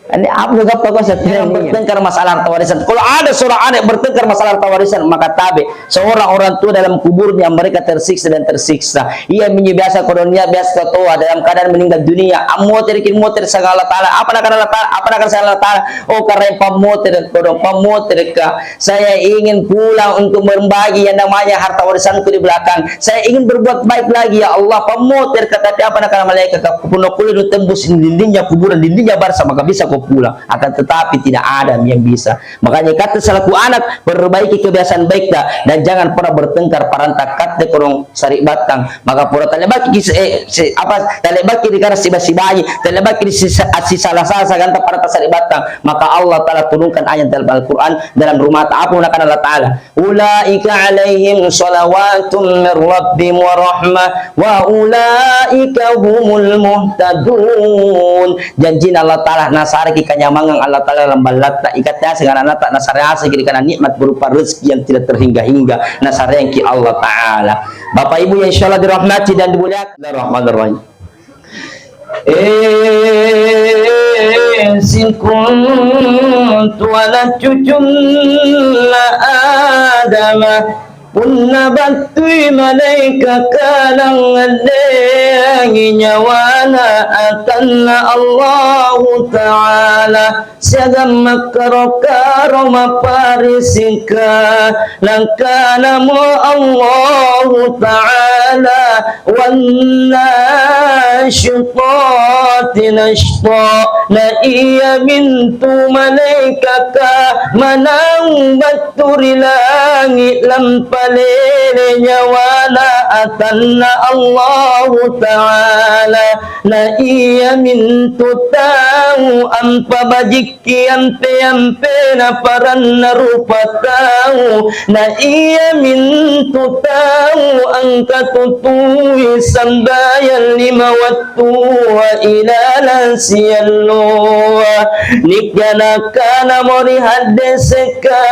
Ini apa juga apa kau setiap ini? Bertengkar masalah harta warisan. Kalau ada seorang anak bertengkar masalah harta warisan, maka tabe. Seorang orang tua dalam kuburnya mereka tersiksa dan tersiksa. Iya minyi biasa kodong niat biasa tua dalam keadaan meninggal dunia. Ammotir ki motir sang Allah Ta'ala. Apa nak Allah Ta'ala? Apa nak Allah Ta'ala? Oh, karena pamotir kodong, pamotir ka. Saya ingin pulang untuk membagi yang namanya harta warisanku di belakang. Saya ingin berbuat baik lagi, ya Allah. Pamotir ka, tapi apa nak malaikat ka? Kupuno kulit tembus dindingnya kuburan, dindingnya barsa, maka bisa kau pulang. Akan tetapi tidak ada yang bisa. Makanya kata selaku anak, perbaiki kebiasaan baik dah, dan jangan pernah bertengkar paranta kate kodong sari batang. Maka pura talebaki ki, eh, si, apa, talebaki di karena siba-sibai, talebaki di sisa, sisa salah-salah saganta paranta sari batang. Maka Allah Ta'ala turunkan ayat dalam Al-Quran, dalam rumah ta-, apa mengatakan Allah Ta'ala, "Ulaika alaihim salawatun min rabbihim wa rahmah, wa ulaika humul muhtadun." Janjina Allah Ta'ala, nasareki kanyamangan Allah Ta'ala dalam ballatta, ikatnya segala nata, nasareki kana nikmat berupa rezeki yang tidak terhingga-hingga, nasareki Allah Ta'ala. Bapak Ibu yang insya Allah dirahmati dan dimuliakan. Bismillahirrahmanirrahim. Eh, singkung tuala cucun la Adama. Punna battui malaika kalang ngaddeangi nyawana atanna Allahu Ta'ala, siagang makkaro-karo mapparisika, nakanamo Allahu Ta'ala, "Wannasyitati nasyta," na iya mintu malaikaka manang bat tu ri langi lampalele nyawana atanna Allahu Ta'ala, na iya mintu tau ampabajikki ampe-ampena paranna rupa tau, na iya mintu tau angkatutui sambayang lima wattu tua ilalang sialloa. Nika nakanamo ri haddeseka,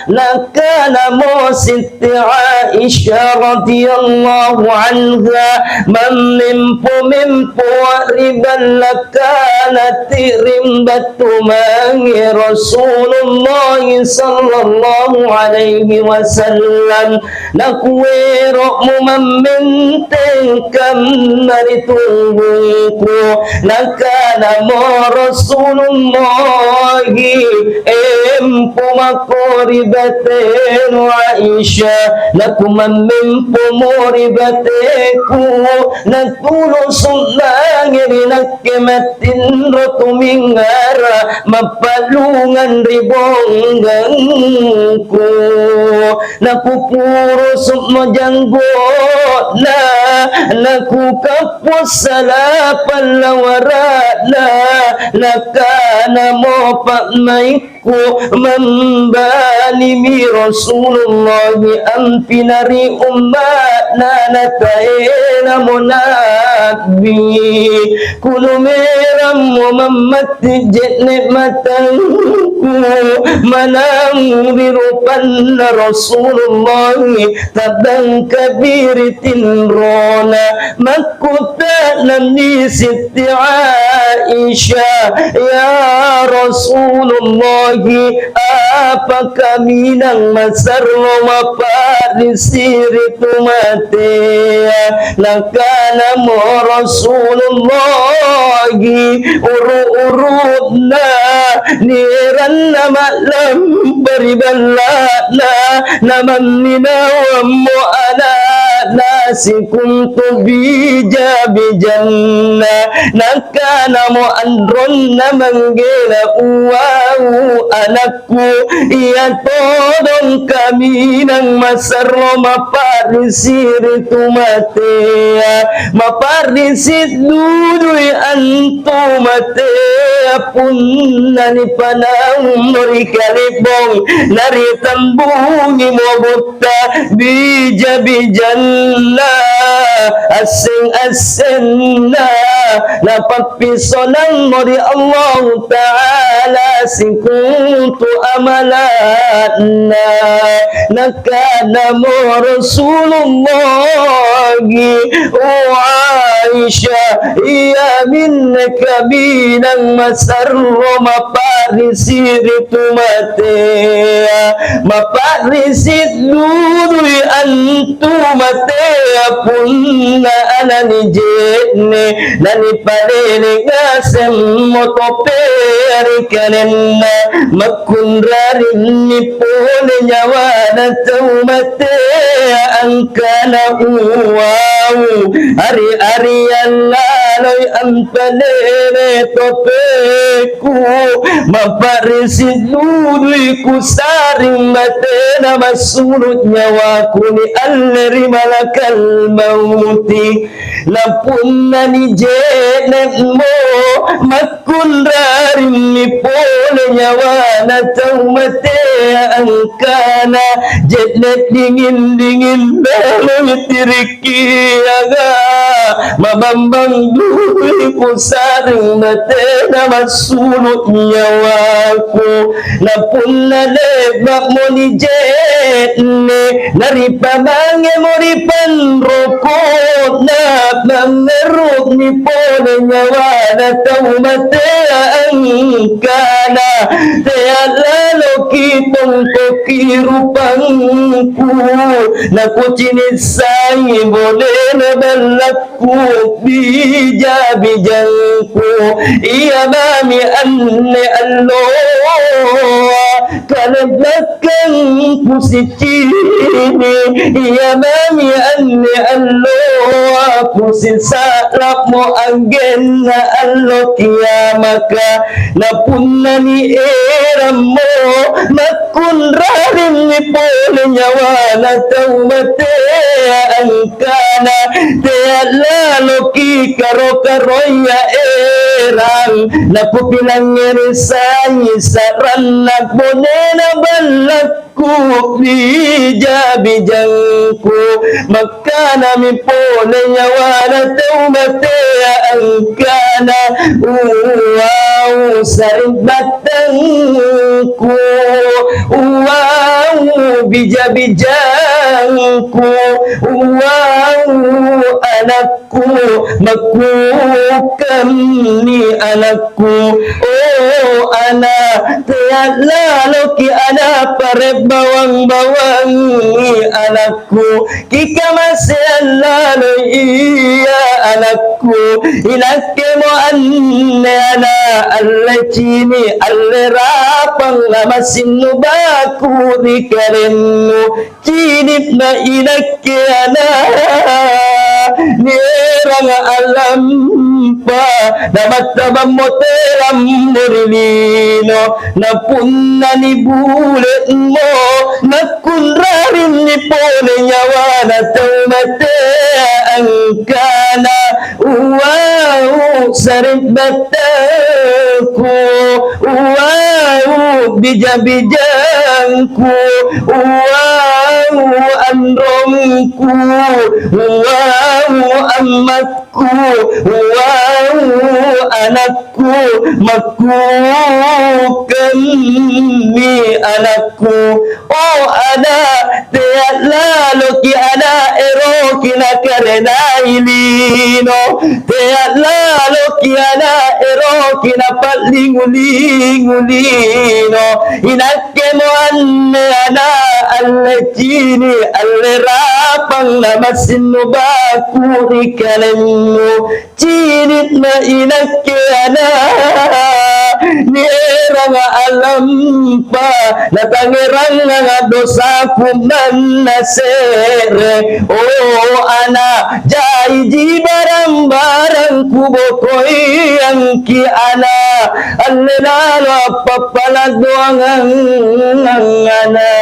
nakanamo Sitti Aisyah radhiyallahu anha, mammempo-mempo ri ballakana ti'ring battu mange Rasulullah sallallahu alaihi wasallam. Nakuero'mo mammenteng kamma ri tunggungku, nakanamo Rasulullah, "Empo mako ri batenu Aisyah, nakumammempomo ri bateku, natulusu mange ri nakke mattinro tumingara mappalungang ri bonggangku." Nakupurusukmo janggo'na, nakukappo sala pallawara'na, nakanamo pa'maikku, "Mambalimi Rasulullah ampina ri umma'na, nataenamo Nabbi." Kunumerammo mammatti je'ne' matangku manang ri rupanna Rasulullah, ta'bangkapi ri tinrona. Makkuta'nammi Sitti Aisyah, "Ya Rasulullah, apa kaminang masarro maparisi ri tu matea?" Nakanamo Rasulullah, "Uru-uruna nieranna ma'lampa ri balla'na, namamminawammo ana'na sikuntu bija-bijanna." Nakanamo anronna manggena uwau anak ku, iya todong kaminang masarro maparisi ri tu matea, maparisi dudui antu matea punna ni panaung mo ri kalibong, na ritambungi mo butta bija-bijan Asseng-assengna, na pappisonang mo ri Allahu Ta'ala sikontu amalanna. Nakana mo Rasulullah, "O Aisha, iyaminne kaminang masarro maparisi ri tu matea, maparisi dudui antu matea punna ana ni je'ne, na ni palele ngaseng mo tope ri kalenna, makkunraring ni pole nyawana tau matea angkana uwau, ari-ariang laloi ampalele tope ku, maparisi dudui kusaring matena masulu nyawaku ni alle ri malakal mauti. Na punna ni je'ne mo, makkunraring ni pole nyawana tau matea angkana je'ne dingin-dingin laloi tirik kiaga mabambang dudui kusaring matena masulu nyawaku. Na punna le'ba mo ni je'ne, na ripamange mo ri panrokona, mangngeruk ni pole nyawana tau matea angkana tea laloki tongkoki rupangku, na kucini sai bolena ballakku, bija-bijangku. Iya mami anne alloa kalebbakangku sicini, iya mami anne alloa kusisa'lak mo anggenna allo kiamaka. Na punna ni erang mo, makkunraring ni pole nyawana tau matea angkana tea laloki karo-karoya erang, na kupilangngere sai saranna bonena ballak ku, bija-bijangku. Makkanami pole nyawana tau matea angkana, uwau saring battangku, uwau bija-bijangku, uwau anak ku, makkukammi anakku. Oh ana, tea laloki ana parebbawang-bawangi anakku, kikamaseang lalo iya anakku. Inakkemo anne ana, alle cini, alle rapang, amasinnu baku ri kalennu. Cinitna inakke ana, nierang alampa, namattabang mo terang mo ri lino, na punna ni bule mo, nakkunraring ni pole nyawana tau matea angkana. Uwau saring battangku, uwau bija-bijangku, uwau anrongku, uwau ammakku, uwau anakku, makkukammi anakku. Oh ana, tea laloki ana eroki nakarenai lino, tea laloki ana eroki napallingu-lingu lino. Inakkemo anne ana, alle cini, alle rapang, namasinnu baku ri kalennu. Cinitna inakke ana, nierang alampa, natangerang dosaku manna se're. Oh ana, jaiji barang-barangku bokoiangki ana, alle lalo appappala doangang ana,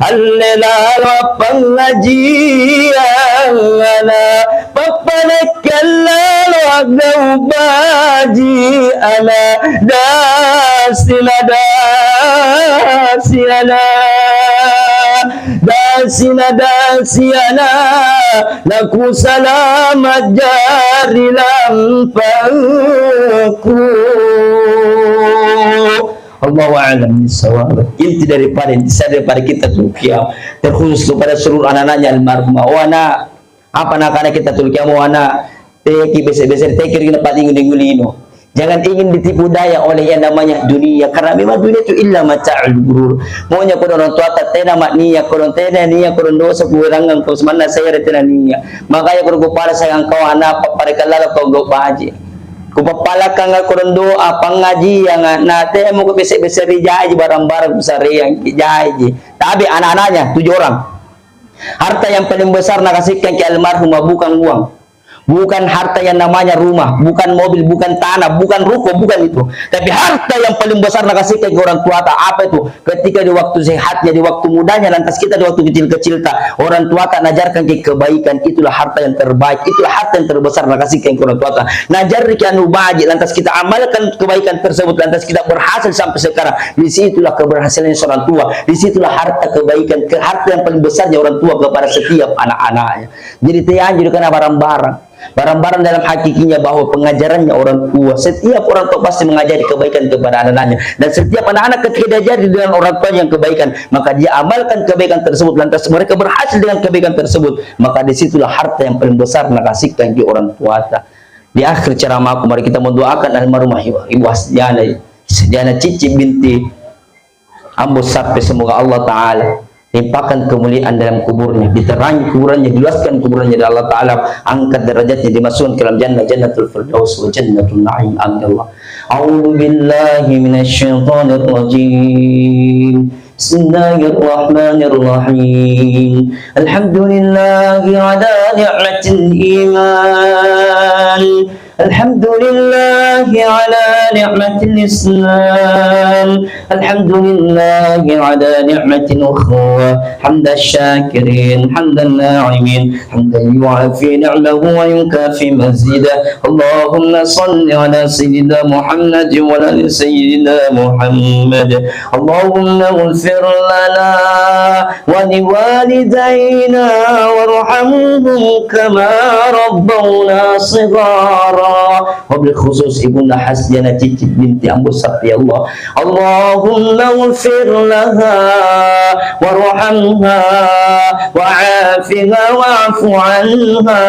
alle lalo appangajiang ana, pappanekkeang lalo agau baji ana, dasina dasi ana, dasi Sina dan siana, naku salamat jari lampangku. Allahu a'lam bissawab. Inti daripada, inti daripada kita tu kiam, terkhusus kepada seluruh anak-anaknya almarhumah. Oh anak, apa nak anak kita tu kiam, oh anak? Teki besar-besar, teki ri na paling lino. Jangan ingin ditipu daya oleh yang namanya dunia, karena memang dunia itu illa mata'ul ghurur. Maunya kodong orang tua ta tena mak nia, kodong tena nia, kodong dosa ku ranggang kau semanna saya tena nia. Makanya kodong ku pala sayang kau anak, pappada kalala kau gau baji. Ku papalakang kodong doa, pangaji yang anak, temu ku besar-besar jaji, barang-barang ku sareang jaji. Tapi anak-anaknya tujuh orang. Harta yang paling besar nakasihkan ki almarhumah bukan uang. Bukan harta yang namanya rumah, bukan mobil, bukan tanah, bukan ruko, bukan itu. Tapi harta yang paling besar nakasihkan ke orang tua ta, apa itu? Ketika di waktu sehatnya, di waktu mudanya, lantas kita di waktu kecil-kecil ta, orang tua ta najarkan ke kebaikan, itulah harta yang terbaik, itulah harta yang terbesar nakasihkan ke orang tua ta. Najar ke anu baji, lantas kita amalkan kebaikan tersebut, lantas kita berhasil sampai sekarang. Di situlah keberhasilan seorang tua, di situlah harta kebaikan, ke harta yang paling besarnya orang tua kepada setiap anak-anaknya. Jadi, teanjur kena barang-barang. Barang-barang dalam hakikinya bahwa pengajarannya orang tua. Setiap orang tua pasti mengajari kebaikan kepada anak-anaknya. Dan setiap anak-anak ketika diajari dengan orang tuanya yang kebaikan, maka dia amalkan kebaikan tersebut, lantas mereka berhasil dengan kebaikan tersebut. Maka di situlah harta yang paling besar nakasihkan ke orang tua ta. Di akhir ceramahku, mari kita mendoakan almarhumah Ibu, Ibu Hasdiana, Hasdiana Cici binti Ambo Sape, semoga Allah Ta'ala limpahkan kemuliaan dalam kuburnya, diterangi kuburannya, diluaskan kuburannya, dan Allah Ta'ala angkat derajatnya, dimasukkan ke dalam jannah, Jannatul Firdaus wa Jannatul Na'im. Amin ya Allah. A'udzu billahi minasy syaithanir rajim. Bismillahirrahmanirrahim. Alhamdulillahi ala ni'matil iman. الحمد لله على نعمة الإسلام. الحمد لله على نعمة أخرى. حمد الشاكرين، حمد الناعمين، حمدا يوافي نعمه ويكافئ مزيده. اللهم صل على سيدنا محمد وعلى آل سيدنا محمد. اللهم اغفر لنا ولوالدينا وارحمهم كما ربونا صغارا. Wabil khusus Ibunda Hasdiana Cici binti Ambo Sape, ya Allah. اللهم اغفر لها وارحمها وعافها واعف عنها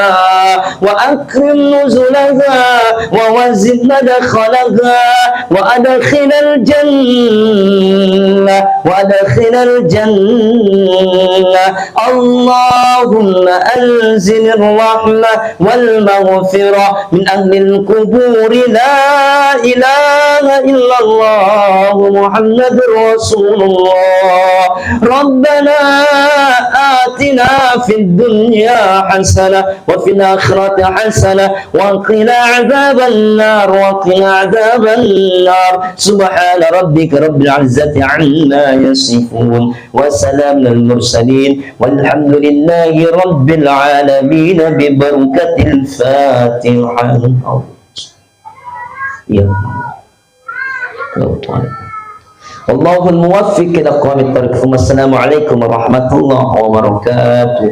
وأكرم نزلها ووسع مدخلها وأدخلها الجنة، وأدخلها الجنة. اللهم أنزل الرحمة والمغفرة من أهل القبور. لا إله إلا الله محمد رسول الله. ربنا آتنا في الدنيا حسنة وفي الآخرة حسنة وقنا عذاب النار، وقنا عذاب النار. سبحان ربك رب العزة عما يصفون، وسلام على المرسلين، والحمد لله رب العالمين، ببركة الفاتحة. يا الله الموفق إلى أقوم الطريق. ثم السلام عليكم ورحمة الله وبركاته.